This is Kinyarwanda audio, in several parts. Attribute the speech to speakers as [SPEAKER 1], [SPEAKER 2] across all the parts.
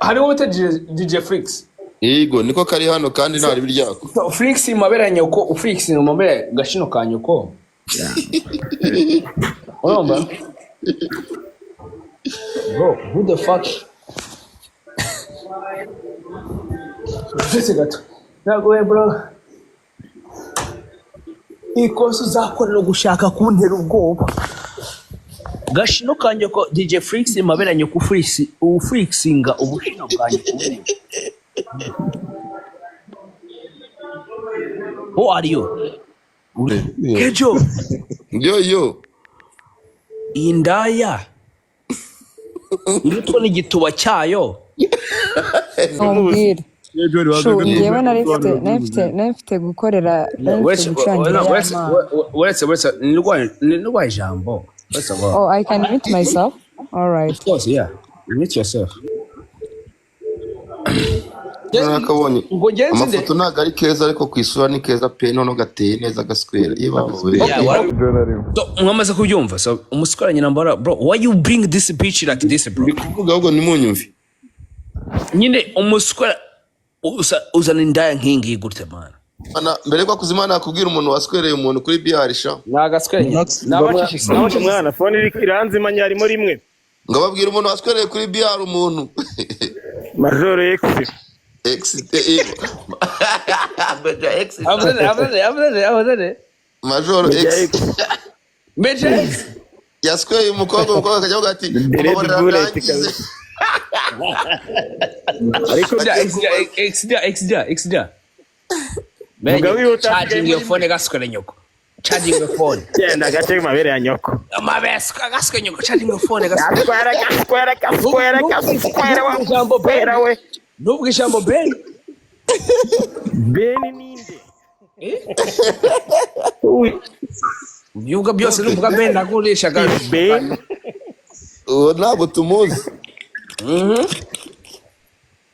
[SPEAKER 1] Hariho bita DJ Flix.
[SPEAKER 2] Yego, niko kari hano kandi nta ribi ryako.
[SPEAKER 1] So, Flix mabere ya nyoko, Flix ni mabere gashino ka nyoko. Urumva? Bro, who the fuck? Uretse gato. Ntabwo we bro. Ikosa uzakora no gushaka kuntera ubwoba. Gashino ka nyoko DJ Flix mabere ya nyoko Flix, uflixinga ubushino bwa nyoko. Who are you? Kejo.
[SPEAKER 2] Yo yo.
[SPEAKER 1] Indaya irutwa n'igituba cyayo.
[SPEAKER 3] Ntumbwire. Shu, njyewe nari mfite gukorera, nari mfite
[SPEAKER 1] Uretse
[SPEAKER 3] gucurangira ya
[SPEAKER 1] uretse
[SPEAKER 3] mpano.
[SPEAKER 1] uretse nirwaye ijambo uretse ngo
[SPEAKER 3] Oh, I can mute myself. All right.
[SPEAKER 1] Of course, yeah, mute yourself.
[SPEAKER 2] Nakabonye.
[SPEAKER 1] Ngo ngenzi nde?
[SPEAKER 2] Amafoto ntabwo ari keza, ariko ku isura ni keza pe. Noneho gateye neza gaswera iyo bavuye.
[SPEAKER 1] Yeah, so, mwamaze kubyumva. So umusore nyina mbara, bro, why you bring this bitch like this, bro?
[SPEAKER 2] Ndi kuvuga ahubwo ntimunyumve.
[SPEAKER 1] Nyine umusore uzana indaya nk'ingiyi gute, man?
[SPEAKER 2] Mbere yuko Hakuzimana yakubwira umuntu waswereye umuntu kuri biyari sha.
[SPEAKER 1] Ni agaswere nyine. Nabacishije, nabacishije.
[SPEAKER 4] Mwana, phone iri iranzimanya harimo rimwe.
[SPEAKER 2] Ngo babwire umuntu waswereye kuri biyari umuntu.
[SPEAKER 4] Major X.
[SPEAKER 2] X Meja X.
[SPEAKER 1] Avuze avuze avuze avuze.
[SPEAKER 2] Major
[SPEAKER 4] Meja
[SPEAKER 2] X.
[SPEAKER 4] X.
[SPEAKER 1] Meja X.
[SPEAKER 2] Yasweye umukobwa, umukobwa akajya avuga ati
[SPEAKER 4] The Red
[SPEAKER 2] "Mbabarira,
[SPEAKER 4] Bullet
[SPEAKER 2] ndangize."
[SPEAKER 4] kabisa. Ariko
[SPEAKER 1] X X X X X.
[SPEAKER 4] Vuga wihuta.
[SPEAKER 1] Charging your phone gaswere nyoko. Charging your phone.
[SPEAKER 4] Genda gace mabere ya nyoko.
[SPEAKER 1] Mabes gaswere nyoko. Charging your phone gaswere.
[SPEAKER 4] Gaswera, gaswera, gaswera, gaswera wa
[SPEAKER 1] Ijambo Ben.
[SPEAKER 4] gaswera we.
[SPEAKER 1] Nubwo ijambo Ben.
[SPEAKER 4] Ben ninde?
[SPEAKER 1] Ibibuga byose nuvuga Ben ndagurishaga.
[SPEAKER 4] Ben.
[SPEAKER 2] Uwo ntabwo tumuzi.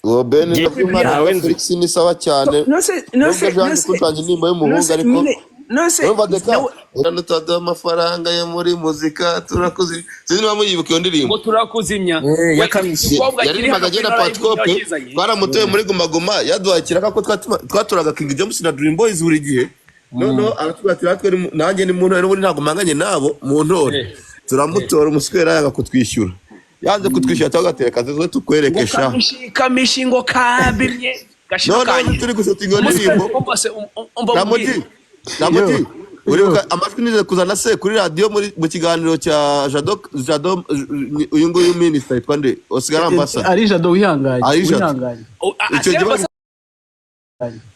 [SPEAKER 2] Uwo Ben
[SPEAKER 4] Ntawe nzi.
[SPEAKER 2] Felix ni sawa cyane.
[SPEAKER 1] Nose
[SPEAKER 2] Nubwo
[SPEAKER 1] nose
[SPEAKER 2] ejo hanze
[SPEAKER 1] nose
[SPEAKER 2] kushushanya indirimbo y'umuhungu
[SPEAKER 1] nose
[SPEAKER 2] ariko
[SPEAKER 1] nyine nose
[SPEAKER 2] urumva deka
[SPEAKER 1] nawe
[SPEAKER 2] utaduha amafaranga yo muri muzika turakuzi, sinzi niba muyibuka iyo ndirimbo.
[SPEAKER 1] Ngo turakuzimya.
[SPEAKER 5] Eh, ya Kamichi.
[SPEAKER 1] Umukobwa kiri
[SPEAKER 2] Yaririmbaga
[SPEAKER 1] hano
[SPEAKER 2] agenda
[SPEAKER 1] kuri live
[SPEAKER 2] Patikope.
[SPEAKER 1] yakizanye.
[SPEAKER 2] Twaramutoye muri Guma Guma, yaduhaye ikiraka ko twaturaga King James na Dream Boys buri gihe. Noneho aratubwira ati natwe nanjye ni mu ntore, n'ubundi ntabwo mpanganye nabo mu ntore. Turamutora, umuswera yanga kutwishyura, yanze kutwishyura tugatereka twe tukwereke
[SPEAKER 1] Ngo
[SPEAKER 2] sha.
[SPEAKER 1] Kamishi, Kamishi ngo kabimye gashino
[SPEAKER 2] Noneho
[SPEAKER 1] kanjye.
[SPEAKER 2] turi gushutinga iyo ndirimbo.
[SPEAKER 1] Umva se, umva
[SPEAKER 2] Ramuji,
[SPEAKER 1] mubwire.
[SPEAKER 2] Ramuji, uribuka amajwi nize kuzana se kuri radiyo muri mu kiganiro cya Jado, Jado uyu nguyu minisita yitwa nde? Osigara ambasa.
[SPEAKER 6] Ari Jado wihanganye.
[SPEAKER 2] Ari Jado.
[SPEAKER 6] Wihanganye.
[SPEAKER 1] Oh,
[SPEAKER 2] Icyo gihe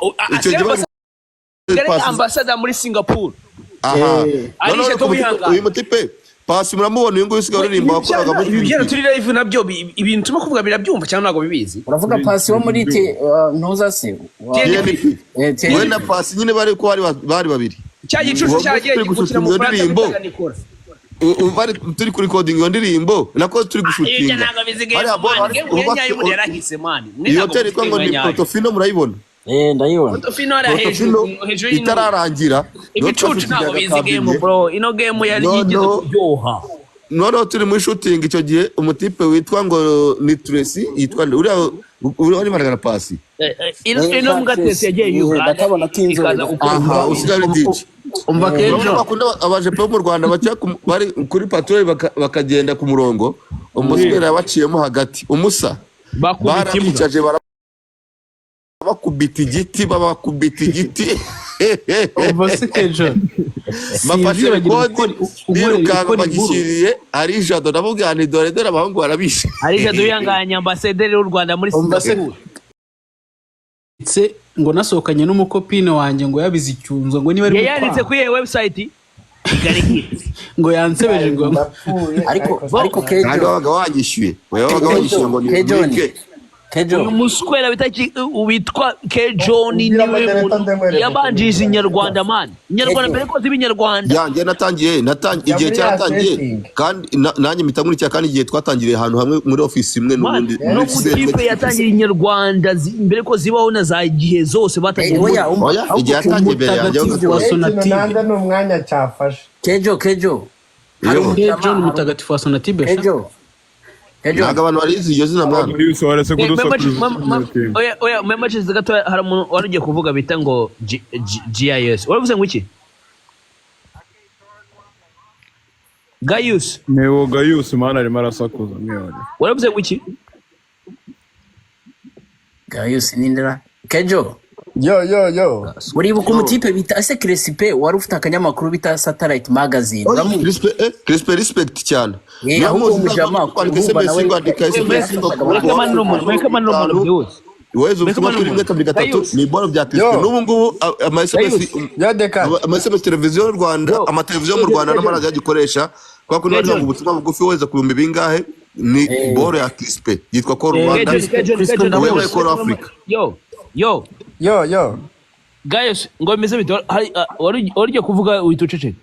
[SPEAKER 1] oh,
[SPEAKER 2] icyo gihe
[SPEAKER 1] asigaye ambassador muri Singapore.
[SPEAKER 2] Aha.
[SPEAKER 1] Ari
[SPEAKER 2] Noneho
[SPEAKER 1] Jado wihanganye.
[SPEAKER 2] Uyu mutipe Pasi muramubona, uyu nguyu usigaye uririmba wakoraga muri
[SPEAKER 1] Ibi byana turi live nabyo ibintu turimo kuvuga birabyumva cyangwa ntabwo bibizi?
[SPEAKER 5] Uravuga Pasi wo muri te ntuza se
[SPEAKER 1] TNP.
[SPEAKER 5] Eh, TNP.
[SPEAKER 2] We na Pasi nyine bari ko bari babiri.
[SPEAKER 1] Cya gicucu
[SPEAKER 2] Uwo
[SPEAKER 1] cyagiye
[SPEAKER 2] turi
[SPEAKER 1] gukina mu
[SPEAKER 2] gushutinga iyo
[SPEAKER 1] Bufaransa
[SPEAKER 2] ndirimbo.
[SPEAKER 1] bitaga Nicola.
[SPEAKER 2] Bari turi kuri coding iyo ndirimbo nako turi
[SPEAKER 1] Ibyo
[SPEAKER 2] gushutinga.
[SPEAKER 1] ntabwo bizigaye
[SPEAKER 2] Hariya
[SPEAKER 1] man.
[SPEAKER 2] hubatse
[SPEAKER 1] Nyayo ubundi yarahise, man. Mwe
[SPEAKER 2] iyo
[SPEAKER 1] ntabwo
[SPEAKER 2] hoteli yitwa ngo
[SPEAKER 1] mufite
[SPEAKER 2] ni
[SPEAKER 1] nyayo.
[SPEAKER 2] Portofino, murayibona?
[SPEAKER 5] Eh, ndayibona.
[SPEAKER 1] Portofino hariya hejuru
[SPEAKER 2] Portofino
[SPEAKER 1] hejuru y'ino
[SPEAKER 2] itararangira.
[SPEAKER 1] Ibicucu ntabwo bizi game, bro. Ino game yari
[SPEAKER 2] No,
[SPEAKER 1] yigeze
[SPEAKER 2] no.
[SPEAKER 1] kuryoha.
[SPEAKER 2] Noneho turi muri shooting icyo gihe, umutipe witwa ngo ni Tracy, yitwa nde? Uriya uriya warimaraga na Pasi.
[SPEAKER 1] Ino mbwa Tracy yagiye Uganda
[SPEAKER 5] Ndakabona k'inzobe.
[SPEAKER 1] ikaza gukora.
[SPEAKER 2] Aha, usigaye ari DJ.
[SPEAKER 6] Umva
[SPEAKER 2] Urabona
[SPEAKER 6] Kejo.
[SPEAKER 2] bakunda abajepe bo mu Rwanda baca bari kuri patrol bakagenda ku murongo, umusore yabaciyemo hagati umusa
[SPEAKER 1] Bakubita imbwa.
[SPEAKER 2] Baramwicaje, barabakubita igiti, babakubita igiti.
[SPEAKER 6] Umva se Kejo.
[SPEAKER 2] Bafashe
[SPEAKER 6] Sinzibagirwa
[SPEAKER 2] kodi
[SPEAKER 6] gukora
[SPEAKER 2] birukanka
[SPEAKER 6] gukora inkuru.
[SPEAKER 2] bagishyiriye ari Jado, ndamubwira nti dore dore abahungu barabishe.
[SPEAKER 1] Ari Jado wihanganye, ambasaderi w'u Rwanda muri
[SPEAKER 5] Umva se.
[SPEAKER 1] Singapore.
[SPEAKER 6] Se ngo nasohokanye n'umukopine wanjye ngo yabize icyunzo ngo niba ari
[SPEAKER 1] Yayanditse
[SPEAKER 6] gukwaha.
[SPEAKER 1] kuri iyo website Kigali Hits.
[SPEAKER 6] Ngo yansebeje ngo
[SPEAKER 7] Ndapfuye.
[SPEAKER 5] Ariko
[SPEAKER 2] Kandi
[SPEAKER 5] Kejo.
[SPEAKER 2] wabaga wanyishyuye, wabaga wanyishyuye ngo ni
[SPEAKER 5] Kejo.
[SPEAKER 2] wike.
[SPEAKER 5] Kejo.
[SPEAKER 1] Uyu muswera bita witwa K John
[SPEAKER 7] Ubwira
[SPEAKER 1] niwe
[SPEAKER 7] amadereta
[SPEAKER 1] muntu
[SPEAKER 7] ndemwereke.
[SPEAKER 1] yabanjije inyarwanda, man, inyarwanda
[SPEAKER 5] Kejo.
[SPEAKER 1] mbere ko ziba inyarwanda.
[SPEAKER 2] Yanjye natangiye natangiye
[SPEAKER 7] Jya
[SPEAKER 2] igihe
[SPEAKER 7] muri ya
[SPEAKER 2] cyaratangiye
[SPEAKER 7] setting.
[SPEAKER 2] kandi nanjye mpita nkurikira, kandi igihe twatangiriye ahantu hamwe muri office imwe
[SPEAKER 1] Man,
[SPEAKER 2] n'ubundi
[SPEAKER 1] no
[SPEAKER 2] muri
[SPEAKER 1] mutipe yatangiye inyarwanda mbere ko zibaho na za gihe zose batangiye.
[SPEAKER 5] Eh, oya, umva.
[SPEAKER 2] Oya, igihe yatangiye mbere yanjye.
[SPEAKER 6] Umutagatifu wa
[SPEAKER 7] Ikintu
[SPEAKER 6] Sonatube.
[SPEAKER 7] nanze ni umwanya cyafashe.
[SPEAKER 5] Kejo, Kejo. Hari
[SPEAKER 2] Yo.
[SPEAKER 6] Ke
[SPEAKER 5] umujama
[SPEAKER 6] John, umutagatifu wa Sonatube sha.
[SPEAKER 5] Kejo. Kejo.
[SPEAKER 2] Ntabwo abantu barizi iryo zina, mwana.
[SPEAKER 7] Gayusi waretse kudusakuriza.
[SPEAKER 1] Oya, oya, memacize gato. Hari umuntu wari ugiye kuvuga bita ngo GIS. Waravuze ngo iki, Gayus?
[SPEAKER 7] Niwo Gayusi, mwana, arimo arasakuza mwihorere.
[SPEAKER 1] Waravuze ngo iki?
[SPEAKER 5] Gayusi nindera. Kejo.
[SPEAKER 8] Yo, yo, yo.
[SPEAKER 5] Uribuka umutipe bita ese Crespe wari ufite akanyamakuru bita Satellite Magazine? Uramuzi?
[SPEAKER 2] Crispe, respect cyane.
[SPEAKER 5] Eh, ahubwo
[SPEAKER 2] Namuzi.
[SPEAKER 5] umujama,
[SPEAKER 2] Kwandika
[SPEAKER 5] urumva
[SPEAKER 2] SMS,
[SPEAKER 5] nawe
[SPEAKER 2] kwandika SMS ngo
[SPEAKER 1] Mureke manure umuntu, mureke manure umuntu byihuse.
[SPEAKER 2] Wohereza
[SPEAKER 1] Mureke
[SPEAKER 2] ubutumwa
[SPEAKER 1] manure
[SPEAKER 2] kuri rimwe,
[SPEAKER 1] umuntu.
[SPEAKER 2] kabiri, gatatu.
[SPEAKER 1] Gayus.
[SPEAKER 2] Ni iboro bya Crispe.
[SPEAKER 8] Yo.
[SPEAKER 2] N'ubu ngubu ama SMS,
[SPEAKER 1] Gayus.
[SPEAKER 8] Yo, Deka.
[SPEAKER 2] ama SMS, televiziyo y'u Rwanda,
[SPEAKER 1] Yo.
[SPEAKER 2] amateleviziyo mu Rwanda n'amaradiyo agikoresha kwa kundi
[SPEAKER 1] Kejo.
[SPEAKER 2] bariho ubutumwa bugufi wohereza ku bihumbi bingahe, ni boro ya Crispe yitwa Call Rwanda.
[SPEAKER 1] Kejo, Kejo,
[SPEAKER 5] Crispe
[SPEAKER 1] Kejo,
[SPEAKER 2] Ubu yabaye
[SPEAKER 1] ndamuzi.
[SPEAKER 2] Call Africa.
[SPEAKER 1] Yo, yo.
[SPEAKER 8] Yo, yo.
[SPEAKER 1] Gayus, ngo bimeze bite? Hari wari ugiye kuvuga uhita uceceka.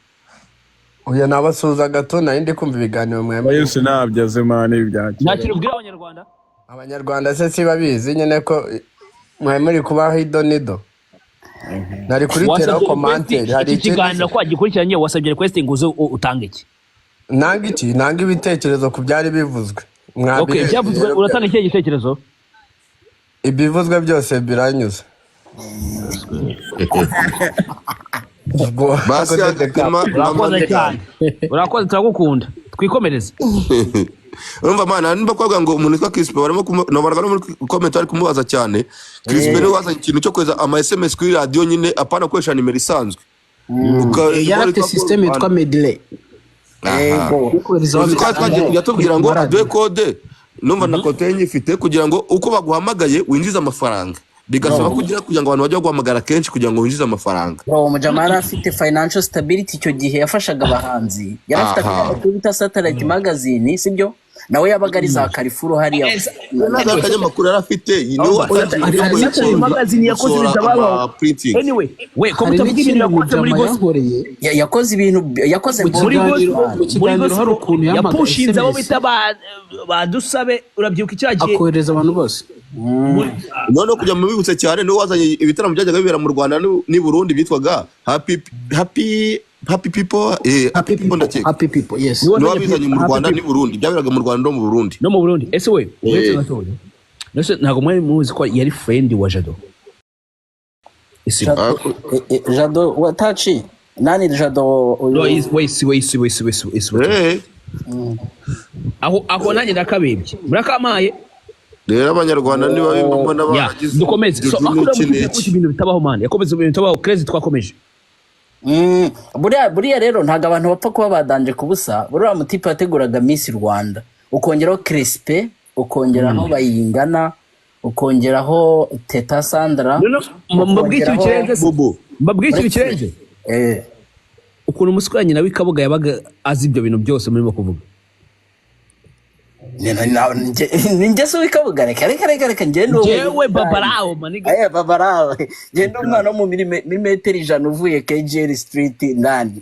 [SPEAKER 8] Oya, nabasuhuza gato, nari ndi kumva ibiganiro mwembi.
[SPEAKER 7] Gayusi ntabyo azi, mwana, ibya
[SPEAKER 1] Nta
[SPEAKER 7] kera.
[SPEAKER 1] kintu ubwira abanyarwanda?
[SPEAKER 8] Abanyarwanda se si babizi nyine ko mwari muri kubaho idonido? Nari kuriteraho
[SPEAKER 1] Wasabye request
[SPEAKER 8] commentaire, hari
[SPEAKER 1] iki
[SPEAKER 8] ikindi.
[SPEAKER 1] kiganiro ko wagikurikiranye, wasabye request ngo uze utange iki?
[SPEAKER 8] Nanga iki? Nanga ibitekerezo ku byari bivuzwe.
[SPEAKER 1] Okay,
[SPEAKER 8] Mwabirebye
[SPEAKER 1] byavuzwe.
[SPEAKER 8] rero.
[SPEAKER 1] Uratanga ikihe gitekerezo?
[SPEAKER 8] Ibivuzwe byose biranyuze. Ubwo
[SPEAKER 2] Basi
[SPEAKER 8] ako Deka.
[SPEAKER 2] Agatima.
[SPEAKER 1] Urakoze cyane, urakoze, turagukunda, twikomereze.
[SPEAKER 2] Urumva, mana, nimba kuvuga ngo umuntu witwa Crispe barimo nabonaga no muri comment bari kumubaza cyane. Crispe niwe wazanye ikintu cyo kohereza ama SMS kuri radiyo nyine, apana gukoresha nimero isanzwe.
[SPEAKER 6] Yari afite system yitwa medley
[SPEAKER 5] Yego.
[SPEAKER 6] yo koherezaho
[SPEAKER 2] Uzi ko twagiye kujya tubwira ngo aduhe kode, numva na kote ye nyifite, kugira ngo uko baguhamagaye winjize amafaranga, bigasaba kugira ngo abantu bajye baguhamagara kenshi kugira ngo winjize amafaranga.
[SPEAKER 5] Bro, umujama yari afite financial stability icyo gihe, yafashaga abahanzi. Yari afite akanyamakuru bita Satellite Magazine, sibyo? Nawe yabaga ari za Carrefour hariya.
[SPEAKER 2] Ntabwo ari akanyamakuru yari afite, niwe watangiye
[SPEAKER 6] hari
[SPEAKER 2] ibyo
[SPEAKER 6] n'ikindi-
[SPEAKER 1] Magazine yakoze
[SPEAKER 2] gusohora
[SPEAKER 1] ibitabaho.
[SPEAKER 2] ama printing.
[SPEAKER 1] Anyway, we ko
[SPEAKER 6] Hari
[SPEAKER 1] mutavuga ibintu
[SPEAKER 6] n'ikindi
[SPEAKER 1] yakoze muri
[SPEAKER 6] mujama
[SPEAKER 1] gospel?
[SPEAKER 6] yankoreye.
[SPEAKER 5] Yakoze ibintu, yakoze
[SPEAKER 6] Mu
[SPEAKER 1] Muri
[SPEAKER 6] kiganiro
[SPEAKER 1] gospel,
[SPEAKER 6] mu
[SPEAKER 1] muri
[SPEAKER 6] kiganiro hari
[SPEAKER 1] gospel
[SPEAKER 6] ukuntu yampaga
[SPEAKER 1] yapushinze abo
[SPEAKER 6] SMS
[SPEAKER 1] bita ba Dusabe, urabyibuka icya gihe?
[SPEAKER 6] akohereza abantu bose.
[SPEAKER 2] Noneho kujya mu bibutse cyane, niwe wazanye ibitaramo byajyaga bibera mu Rwanda n'i Burundi byitwaga happy happy happy people, happy
[SPEAKER 6] Happy
[SPEAKER 2] people,
[SPEAKER 6] people.
[SPEAKER 2] Ndakeka
[SPEAKER 6] Happy people, yes.
[SPEAKER 1] Niwe
[SPEAKER 2] niwe
[SPEAKER 1] wazanye
[SPEAKER 2] wabizanye mu
[SPEAKER 1] Happy
[SPEAKER 2] Rwanda
[SPEAKER 1] People.
[SPEAKER 2] n'i Burundi, byaberaga mu Rwanda no mu Burundi.
[SPEAKER 1] No mu Burundi. Ese we, uretse gatoya, nese ntabwo mwari muzi ko yari friend wa Jado ese?
[SPEAKER 5] Jado, Jado watachi nani Jado
[SPEAKER 1] No,
[SPEAKER 5] uyu?
[SPEAKER 1] we si we si we si we si we si we. Aho nanjye ndakabibye, murakamaye.
[SPEAKER 2] Rero abanyarwanda niba mbona
[SPEAKER 1] Ya,
[SPEAKER 2] baragize
[SPEAKER 1] dukomeze. So
[SPEAKER 2] juju
[SPEAKER 1] aho
[SPEAKER 2] n'iki
[SPEAKER 1] uramuze
[SPEAKER 2] n'iki.
[SPEAKER 1] ibintu bitabaho, man, yakomeze ibintu bitabaho. Crazy, twakomeje.
[SPEAKER 5] Buriya rero ntabwo abantu bapfa kuba badanje ku busa. Buriya mutipe wateguraga Miss Rwanda, ukongeraho Crespe, ukongeraho Bayingana, ukongeraho Teta Sandra,
[SPEAKER 1] No, no, mbabwire ikintu
[SPEAKER 5] ukongeraho
[SPEAKER 1] kirenze se.
[SPEAKER 2] Bobo.
[SPEAKER 1] Mbabwire ikintu kirenze. Ukuntu umusore nyina w'ikabuga yabaga azi ibyo bintu byose murimo kuvuga.
[SPEAKER 5] Ni njye se w'ikabuga? Reka, reka, reka, reka, njye ndi
[SPEAKER 1] Jewe babarawo maniga.
[SPEAKER 5] Eh, babarawo, njye ndi umwana wo mu milimetero 100 uvuye KGL Street ndani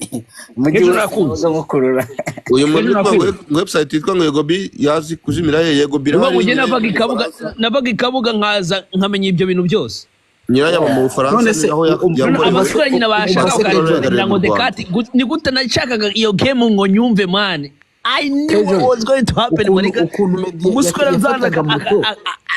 [SPEAKER 5] mujyi
[SPEAKER 1] Ejo
[SPEAKER 5] wose
[SPEAKER 1] nakuzi.
[SPEAKER 5] wabaga mukurura.
[SPEAKER 2] Uyu muntu
[SPEAKER 1] Ejo
[SPEAKER 2] witwa
[SPEAKER 1] nakuzi.
[SPEAKER 2] ngo website yitwa ngo Yego Bi yazi kuzimira he Yego Bi.
[SPEAKER 1] Niba ngo navaga ikabuga nkaza nkamenya ibyo bintu byose.
[SPEAKER 2] Nyirayo aba mu Bufaransa.
[SPEAKER 6] None se,
[SPEAKER 2] Ni naho yakoreye.
[SPEAKER 1] Abasore nyina bashaka
[SPEAKER 2] Ubu
[SPEAKER 1] kugira ngo
[SPEAKER 2] mu Rwanda.
[SPEAKER 1] Dekati ni gute nashakaga iyo game ngo nyumve, man. I knew
[SPEAKER 6] Kejo,
[SPEAKER 1] what was going to happen. Maniga
[SPEAKER 6] ukuntu Meddy
[SPEAKER 1] umusore azaza
[SPEAKER 6] yafataga moto.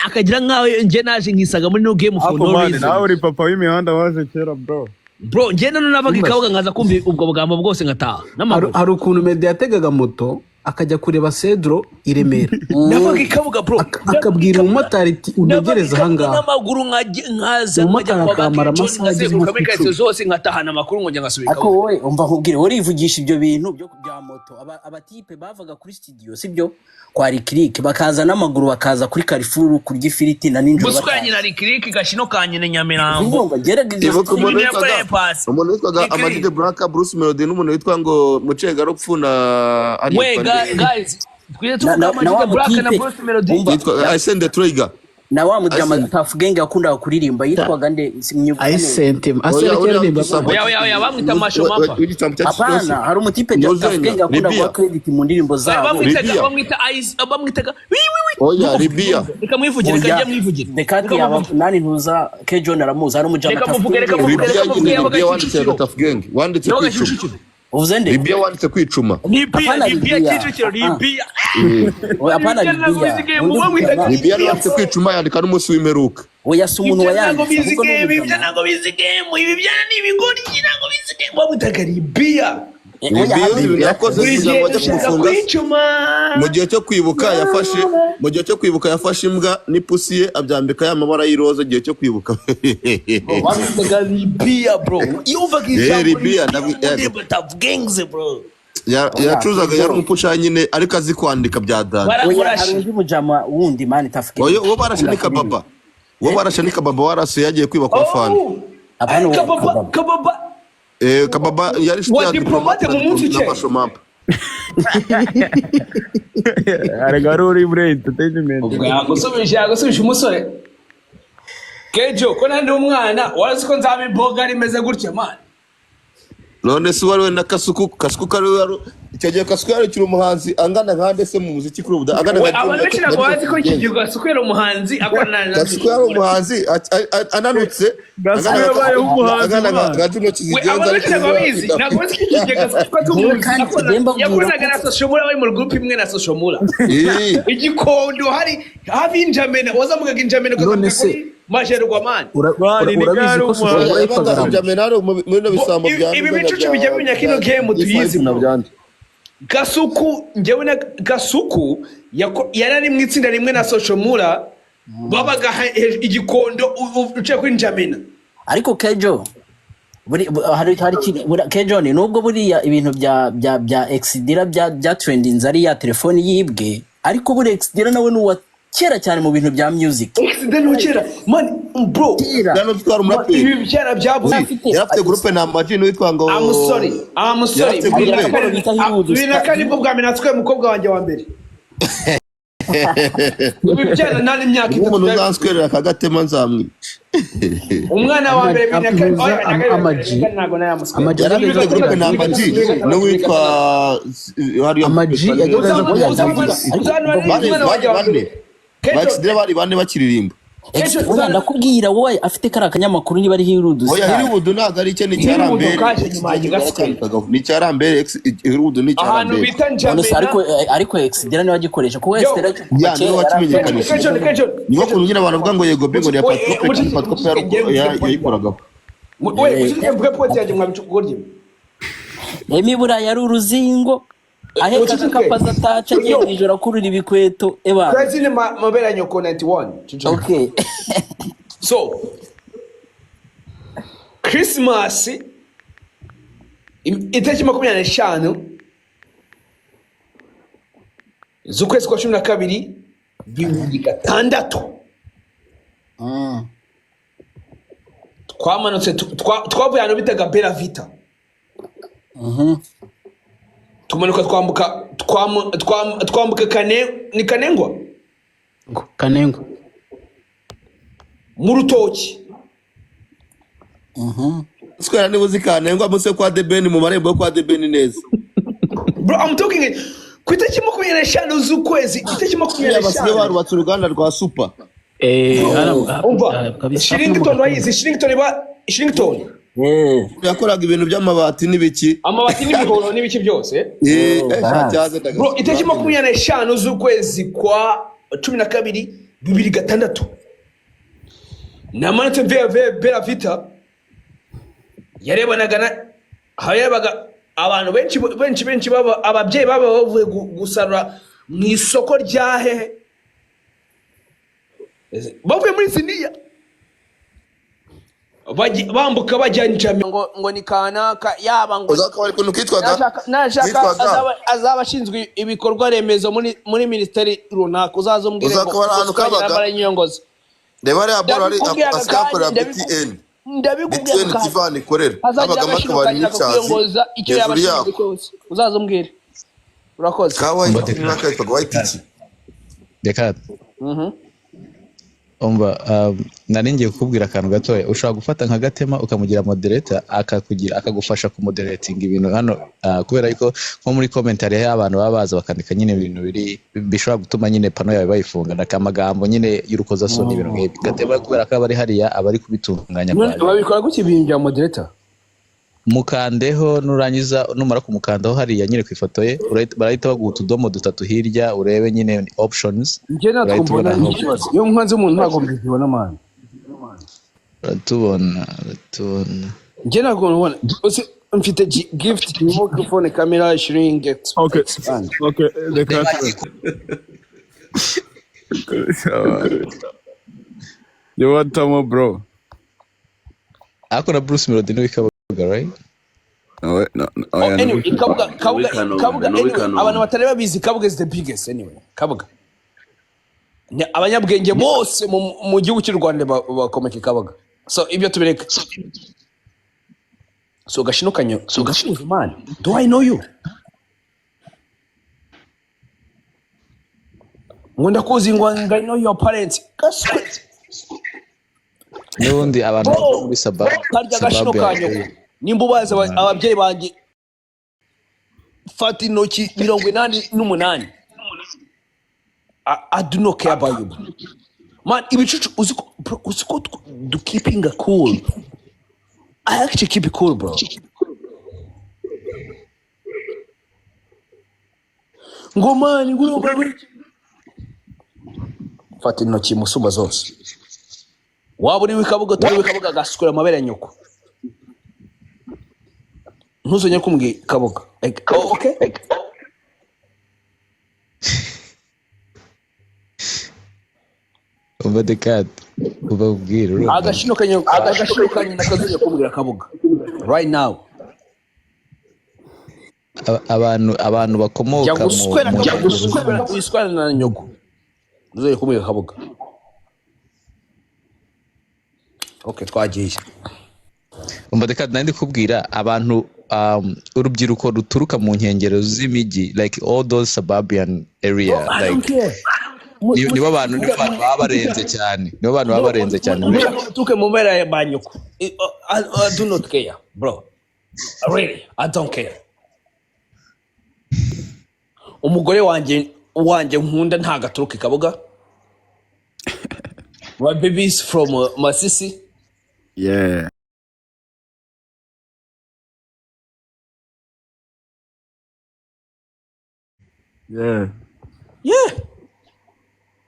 [SPEAKER 1] akagira nkaho njye naje nkisaga muri no game for
[SPEAKER 7] Ako
[SPEAKER 1] no
[SPEAKER 7] mani,
[SPEAKER 1] reason.
[SPEAKER 7] nawe uri papa w'imihanda waje kera, bro.
[SPEAKER 1] Bro, njye none navaga ikabuga nkaza kumva ubwo bugambo bwose ngataha n'amaguru.
[SPEAKER 6] Hari ukuntu Meddy yategaga moto akajya kureba Cedro i Remera.
[SPEAKER 1] Navaga ikabuga, bro.
[SPEAKER 6] Akabwira umumotari ati untegereze ahangaha.
[SPEAKER 1] N'amaguru nkaza nkajya
[SPEAKER 6] Umumotari
[SPEAKER 1] kwa
[SPEAKER 6] akamara
[SPEAKER 1] Bakiconi,
[SPEAKER 6] amasaha ageze nko
[SPEAKER 1] nkazenguruka
[SPEAKER 6] ku
[SPEAKER 1] muri karitsiye
[SPEAKER 6] 10.
[SPEAKER 1] zose, nkatahana amakuru ngo njya ngasubira
[SPEAKER 5] Ako
[SPEAKER 1] ikabuga.
[SPEAKER 5] wowe umva nkubwire, urivugisha ibyo bintu byo bya moto. Abatipe bavaga kuri studio, sibyo, kwa Rikiriki, bakaza n'amaguru, bakaza kuri Carrefour kurya ifiriti na nijoro.
[SPEAKER 1] Muswa ya
[SPEAKER 5] Bataha.
[SPEAKER 1] nyina Rikiriki gashino ka nyina Nyamirambo.
[SPEAKER 5] Urumva gerega izo
[SPEAKER 2] Ibuka umuntu
[SPEAKER 1] Ibintu yakoreye
[SPEAKER 2] witwaga
[SPEAKER 1] pasi.
[SPEAKER 2] umuntu witwaga
[SPEAKER 1] Rikiri.
[SPEAKER 2] Ama G The Black, Bruce Melody, n'umuntu witwa ngo Mucengarupfu na
[SPEAKER 1] We guys, twize
[SPEAKER 5] na,
[SPEAKER 1] tuvuga
[SPEAKER 5] na,
[SPEAKER 1] Ama
[SPEAKER 5] na
[SPEAKER 1] G
[SPEAKER 5] wa
[SPEAKER 1] The Black na
[SPEAKER 5] mutipe
[SPEAKER 1] Bruce Melody.
[SPEAKER 5] umva
[SPEAKER 2] yitwa Arsene the Trigger.
[SPEAKER 5] Na wa mujama
[SPEAKER 2] Arsene.
[SPEAKER 5] Tuff Gang yakundaga kuririmba yitwaga nde? Simwibuka neza.
[SPEAKER 6] Ayisente asere
[SPEAKER 2] Oya, uriya
[SPEAKER 6] cyaririmba.
[SPEAKER 2] w'igisambo.
[SPEAKER 1] Oya, oya, oya, bamwita Masho Mapa.
[SPEAKER 2] W'igisambo cya
[SPEAKER 5] Hapana,
[SPEAKER 2] Kisosi.
[SPEAKER 5] hari umutipe Tuff
[SPEAKER 2] Nozenya,
[SPEAKER 5] Gang yakundaga
[SPEAKER 2] Libya.
[SPEAKER 5] guha credit mu ndirimbo
[SPEAKER 1] Oya,
[SPEAKER 5] zabo.
[SPEAKER 1] bamwitaga
[SPEAKER 2] Libya.
[SPEAKER 1] bamwita Ice, bamwitaga wi wi wi.
[SPEAKER 2] Oya, Libya.
[SPEAKER 1] Reka mwivugire, reka
[SPEAKER 5] Oya,
[SPEAKER 1] njye mwivugire.
[SPEAKER 5] Dekati
[SPEAKER 1] Reka
[SPEAKER 5] yaba
[SPEAKER 1] muvuge.
[SPEAKER 5] nani ntuza Ke John aramuzi, hari umujama
[SPEAKER 1] Reka
[SPEAKER 5] Tuff
[SPEAKER 1] muvuge, reka
[SPEAKER 5] Gang.
[SPEAKER 1] muvuge,
[SPEAKER 2] Libya
[SPEAKER 1] reka muvuge
[SPEAKER 2] nyine,
[SPEAKER 1] yabaga
[SPEAKER 2] Libya wanditse
[SPEAKER 1] Kicukiro.
[SPEAKER 2] Tuff Gang wanditse ku
[SPEAKER 1] Yabaga
[SPEAKER 2] icumu.
[SPEAKER 1] Kicukiro.
[SPEAKER 5] Uvuze nde?
[SPEAKER 2] Libya wanditse kwicuma.
[SPEAKER 1] Libya.
[SPEAKER 5] Hapana.
[SPEAKER 1] Libya.
[SPEAKER 5] Libya.
[SPEAKER 1] Kicukiro.
[SPEAKER 5] Ah.
[SPEAKER 1] Libya.
[SPEAKER 5] Oya, hapana.
[SPEAKER 1] Libya ntabwo
[SPEAKER 5] Libya
[SPEAKER 1] bizi game.
[SPEAKER 5] undi
[SPEAKER 1] Uwo mwitaga
[SPEAKER 5] mujama.
[SPEAKER 2] Libya
[SPEAKER 1] Libya,
[SPEAKER 2] wanditse
[SPEAKER 1] bro.
[SPEAKER 2] kwicuma, yandika n'umunsi w'imperuka.
[SPEAKER 5] Oya, si umuntu
[SPEAKER 1] Ibyo ntabwo
[SPEAKER 5] wayanditse,
[SPEAKER 1] bizi
[SPEAKER 5] ahubwo ni
[SPEAKER 1] game, ibyo
[SPEAKER 5] umujama.
[SPEAKER 1] ntabwo bizi game, ibi byana ni ibigoryi, ntabwo bizi game. Bamwitaga Libya.
[SPEAKER 5] Oya,
[SPEAKER 2] Libya
[SPEAKER 5] hari
[SPEAKER 2] ibintu yakoze
[SPEAKER 1] Buri
[SPEAKER 2] kugira
[SPEAKER 1] gihe
[SPEAKER 2] ngo bajye
[SPEAKER 1] dushaka
[SPEAKER 2] kumufunga.
[SPEAKER 1] kwicuma.
[SPEAKER 2] Mu gihe cyo kwibuka yafashe, mu gihe cyo kwibuka yafashe imbwa n'ipusi ye, abyambika ya mabara y'iroza igihe cyo kwibuka.
[SPEAKER 1] Bamwitaga Libya, bro. Iyo wumvaga ijambo
[SPEAKER 2] Libya,
[SPEAKER 1] Libya,
[SPEAKER 2] ndabi-
[SPEAKER 1] Tough Gangs, bro.
[SPEAKER 2] Yacuruzaga, yari umupusha nyine, ariko azi kwandika bya dani.
[SPEAKER 5] Oya, hari
[SPEAKER 1] Baramurashe.
[SPEAKER 5] undi mujama wundi, man, Tough Gang.
[SPEAKER 2] Oya, uwo barashe ni Kababa, uwo barashe ni Kababa warase yagiye kwiba kwa Fani.
[SPEAKER 1] Oh,
[SPEAKER 5] Hapana, uwo
[SPEAKER 1] Kababa.
[SPEAKER 5] Kababa.
[SPEAKER 1] Kababa.
[SPEAKER 2] Kababa yari inshuti
[SPEAKER 1] Wa
[SPEAKER 2] ya
[SPEAKER 1] Diplomate mu munsi ukeye.
[SPEAKER 2] n'amashomampa.
[SPEAKER 7] Arega wari uri muri entertainment.
[SPEAKER 6] Ubwo yagusubije, yagusubije umusore Kejo ko nandi umwana wari ko nzaba imboga rimeze gutya, man.
[SPEAKER 2] None se uwari we na Kasuku? Kasuku kari wari icyo gihe, Kasuku yari akiri umuhanzi angana nkande se mu muziki kuri ubu, angana
[SPEAKER 6] We
[SPEAKER 2] nka
[SPEAKER 6] abantu benshi ntabwo bazi ko iki gihe Gasuku yari umuhanzi akorana na
[SPEAKER 2] Kasuku yari umuhanzi ananutse.
[SPEAKER 7] Gasuku
[SPEAKER 2] Angana
[SPEAKER 7] yabayeho umuhanzi,
[SPEAKER 2] angana
[SPEAKER 7] mwana.
[SPEAKER 2] nka Juno
[SPEAKER 6] We
[SPEAKER 2] Kizigenza.
[SPEAKER 6] abantu benshi ntabwo babizi, ntabwo bazi ko iki gihe Gasuku ko
[SPEAKER 5] Yewe
[SPEAKER 6] tumuzi
[SPEAKER 5] kandi tugomba kubwira
[SPEAKER 6] yakoranaga
[SPEAKER 5] ko
[SPEAKER 6] na Soshomura, bari muri group imwe na Soshomura.
[SPEAKER 2] Eh,
[SPEAKER 6] Igikondo hari hafi y'Injamena, wazamukaga Injamena
[SPEAKER 9] None
[SPEAKER 6] ukazamuka
[SPEAKER 9] se
[SPEAKER 6] kuri Majerwa, man.
[SPEAKER 7] Mani, ni
[SPEAKER 9] urabizi
[SPEAKER 7] gare
[SPEAKER 9] ko
[SPEAKER 7] umuhanzi.
[SPEAKER 9] Soshomura yitwaga
[SPEAKER 2] yabaga
[SPEAKER 9] Ramji.
[SPEAKER 2] Injamena muri bino bisambo
[SPEAKER 6] Bo,
[SPEAKER 2] bya
[SPEAKER 6] ibi bicucu bijya bimenya kino game tuyizi, bro. Gasuku, njyewe na Gasuku yari ari mu itsinda rimwe na Soshomura, babaga Igikondo uciye kuri Njamena.
[SPEAKER 5] Ariko Kejo hari ikintu Kejo ni nubwo buriya ibintu bya Exidira bya trendinze ari ya telefoni yibwe, ariko buri Exidira nawe ni uwa kera cyane mu bintu bya music.
[SPEAKER 6] Exidira ni kera, man, bro.
[SPEAKER 5] Kera.
[SPEAKER 2] Gano twari umuraperi.
[SPEAKER 6] Ibi byara byabuze.
[SPEAKER 5] Afite
[SPEAKER 2] Yari afite groupe na Ama G witwa ngo
[SPEAKER 6] I'm sorry, I'm sorry.
[SPEAKER 2] Yari afite
[SPEAKER 6] Bibiri na
[SPEAKER 2] groupe.
[SPEAKER 6] kane-
[SPEAKER 5] Bita Hollywood
[SPEAKER 6] 2004 nibwo bwa mbere natwaye umukobwa wanjye wa mbere. Ibi byana nta n'imyaka itatu
[SPEAKER 2] Umuntu
[SPEAKER 6] byari.
[SPEAKER 2] uzanswerera akagatema nzamwica.
[SPEAKER 6] Umwana wa mbere 2004,
[SPEAKER 9] Amuza
[SPEAKER 6] oya,
[SPEAKER 9] Ama G.
[SPEAKER 6] 2004 ntabwo nayamuswera.
[SPEAKER 9] Ama G
[SPEAKER 2] Yari afite
[SPEAKER 9] yagerageje
[SPEAKER 2] groupe na Ama G n'uwitwa hariya.
[SPEAKER 9] Ama G yagerageje
[SPEAKER 5] Oya,
[SPEAKER 9] kuvuga.
[SPEAKER 5] ndavuga
[SPEAKER 2] Bari
[SPEAKER 6] Umwana wanjye wa
[SPEAKER 2] bane.
[SPEAKER 6] mbere. Kejo,
[SPEAKER 2] Ba bari bane bakiririmba.
[SPEAKER 5] Oya, ndakubwira wowe afite kariya kanyamakuru niba ari Hollywood
[SPEAKER 2] Oya,
[SPEAKER 5] Star.
[SPEAKER 2] Hollywood ntabwo ari icye, ni icya
[SPEAKER 6] Hollywood
[SPEAKER 2] Rambere.
[SPEAKER 6] kaje nyuma yanjye gasigaye.
[SPEAKER 2] Ni icya Rambere, Hollywood ni icya
[SPEAKER 6] Ahantu
[SPEAKER 2] Rambere.
[SPEAKER 6] bita
[SPEAKER 5] None se ariko
[SPEAKER 6] Njamena.
[SPEAKER 5] ariko Exidira niwe agikoresha kuko
[SPEAKER 6] Yo.
[SPEAKER 5] Exidira kuva
[SPEAKER 2] Ya,
[SPEAKER 5] kera
[SPEAKER 2] niwe wakimenyekanishije.
[SPEAKER 6] Kejo, Kejo.
[SPEAKER 2] Niyo kuntu nyine abantu bavuga ngo yego bingo ni ya
[SPEAKER 6] Oye,
[SPEAKER 2] Patrick, kandi Patrick yayikoragaho.
[SPEAKER 6] We, muceceke mvuge point yanjye mwabicugorye.
[SPEAKER 5] Emi buriya yari uruzingo aheka
[SPEAKER 6] Muceceke.
[SPEAKER 5] agakapaza ataca agiye mu ijoro akurura ibikweto eba.
[SPEAKER 6] President Mabera Nyoko 91. Ceceke.
[SPEAKER 5] Okay.
[SPEAKER 6] So, Christmas itariki 25 z'ukwezi kwa 12 2006, twamanutse twavuye ahantu bitaga Bella Vita, tumanuka twambuka twambuka kane ni Kanengwa. Kanengwa mu rutoki.
[SPEAKER 2] Square niba uzi Kanengwa munsi yo kwa Debeni, mu marembo yo kwa Debeni neza.
[SPEAKER 6] Bro, I'm talking ku itariki 25 z'ukwezi, itariki makumyabiri
[SPEAKER 2] Basigaye
[SPEAKER 6] n'eshanu
[SPEAKER 2] barubatse uruganda rwa super.
[SPEAKER 6] Umva, Shillington urayizi? Shillington iba Shillington.
[SPEAKER 2] Yakoraga ibintu by'amabati n'ibiki.
[SPEAKER 6] Amabati n'imihoro n'ibiki byose.
[SPEAKER 2] Cyaze.
[SPEAKER 6] Bro, itariki 25 z'ukwezi kwa 12 2006, namanutse mvuye Bella Vita, yarebanaga na harebaga abantu benshi benshi benshi, baba ababyeyi baba bavuye gusarura mu isoko rya hehe, bavuye muri Ziniya, bambuka bajya Njame ngo ni kanaka yaba ngo
[SPEAKER 2] Uzakabari kuntu kitwaga
[SPEAKER 6] nashaka
[SPEAKER 2] kitwaga
[SPEAKER 6] azaba ashinzwe ibikorwa remezo muri minisiteri runaka, uzaze umbwire ngo
[SPEAKER 2] Uzakabari ahantu kabaga.
[SPEAKER 6] yambara inyongozi.
[SPEAKER 2] Reba ariya boro ari
[SPEAKER 6] Ndabikubwira aka
[SPEAKER 2] asigaye akorera
[SPEAKER 6] kanya,
[SPEAKER 2] BTN.
[SPEAKER 6] ndabikubwira
[SPEAKER 2] BTN
[SPEAKER 6] aka kanya.
[SPEAKER 2] Tivani ikorera
[SPEAKER 6] Hazagira
[SPEAKER 2] habagamo
[SPEAKER 6] agashino
[SPEAKER 2] akabari
[SPEAKER 6] kagira
[SPEAKER 2] n'icyazi
[SPEAKER 6] kakuyongoza icyo yaba
[SPEAKER 2] hejuru
[SPEAKER 6] ashinzwe
[SPEAKER 2] yako.
[SPEAKER 6] cyose, uzaze umbwire. Urakoze.
[SPEAKER 2] Ka white n'aka yitwaga white iki?
[SPEAKER 10] Reka umva, nari ngiye kukubwira akantu gatoya. Ushobora gufata nka Gatema ukamugira moderator, akakugira, akagufasha kumoderatinga ibintu hano, kubera yuko nko muri comment hariho abantu baba baza bakandika nyine ibintu biri bishobora gutuma nyine pano yawe bayifunga n'akamagambo nyine y'urukozasoni, ibintu nk'ibyo. Gatema kubera ko aba ari hariya, aba ari kubitunganya kwa
[SPEAKER 6] Babikora gutya ibintu bya moderator?
[SPEAKER 10] Mukandeho, nurangiza, numara kumukandaho hariya nyine ku ifoto ye, barahita baguha utudomo dutatu hirya, urebe nyine options.
[SPEAKER 6] Njye natwo
[SPEAKER 10] Urahita
[SPEAKER 6] mbona
[SPEAKER 10] ubona
[SPEAKER 6] ni
[SPEAKER 10] aho
[SPEAKER 6] ikibazo, iyo nkanze umuntu ntabwo mbibona, man.
[SPEAKER 10] Uratubona, uratubona.
[SPEAKER 6] Njye ntabwo mbibona. Uzi, mfite gift, microphone, camera, shrink,
[SPEAKER 7] Okay,
[SPEAKER 6] expand.
[SPEAKER 7] okay, reka. Yo, watamo, bro.
[SPEAKER 10] Ariko na Bruce Melody niwe Kabuga, right?
[SPEAKER 7] No, no, no,
[SPEAKER 6] Oh,
[SPEAKER 7] oya,
[SPEAKER 6] anyway, Kabuga, Kabuga,
[SPEAKER 1] Kanombe,
[SPEAKER 6] Kabuga,
[SPEAKER 1] ni uw'i
[SPEAKER 6] anyway,
[SPEAKER 1] Kanombe.
[SPEAKER 6] abantu batari babizi, Kabuga is the biggest anyway. Kabuga. Abanyabwenge bose mu gihugu cy'u Rwanda bakomeka i Kabuga. So ibyo tubireke. So gashino kanyo, so gashino, man. Do I know you? Ngo ndakuzi, ngo I know your parents. Gaswe.
[SPEAKER 10] N'ubundi abantu
[SPEAKER 6] Bro,
[SPEAKER 10] bava muri
[SPEAKER 6] karya gashino
[SPEAKER 10] suburb ya
[SPEAKER 6] kanyoko. Nimba ubazi ababyeyi banjye, fata intoki 88. I do not care about you. Man, ibicucu uzi ko, bro, uzi ko do keeping a cool. I actually keep it cool, bro. Ngo man, ngo fata intoki musumba zose. Waba uri w'Ikabuga utari w'Ikabuga, gasukura amabere ya nyoko. Ntuzongere kumbwira Kabuga. Like, oh, okay?
[SPEAKER 10] Umva the cat, ubabwira, urumva.
[SPEAKER 6] Agashino kanyo nakazongera kumbwira Kabuga. Right now.
[SPEAKER 10] Abantu
[SPEAKER 6] Jya
[SPEAKER 10] bakomoka mu
[SPEAKER 6] guswera
[SPEAKER 10] mu
[SPEAKER 6] Kabuga, guswera wiswera na nyoko. Ntuzongere kumbwira Kabuga. Okay, twagiye.
[SPEAKER 10] Umva the cat, nari ndi kubwira abantu, urubyiruko ruturuka mu nkengero z'imijyi, like all those suburban area,
[SPEAKER 6] I don't
[SPEAKER 10] like
[SPEAKER 6] care.
[SPEAKER 10] nibo bantu baba barenze cyane, nibo bantu baba barenze cyane muri
[SPEAKER 6] Tuke mu mpera ya ba nyoko. I do not care, bro. Really, I don't care. Umugore wanjye nkunda ntago aturuka i Kabuga. My babies from Masisi.
[SPEAKER 7] Yeah. Yeah.
[SPEAKER 6] Yeah.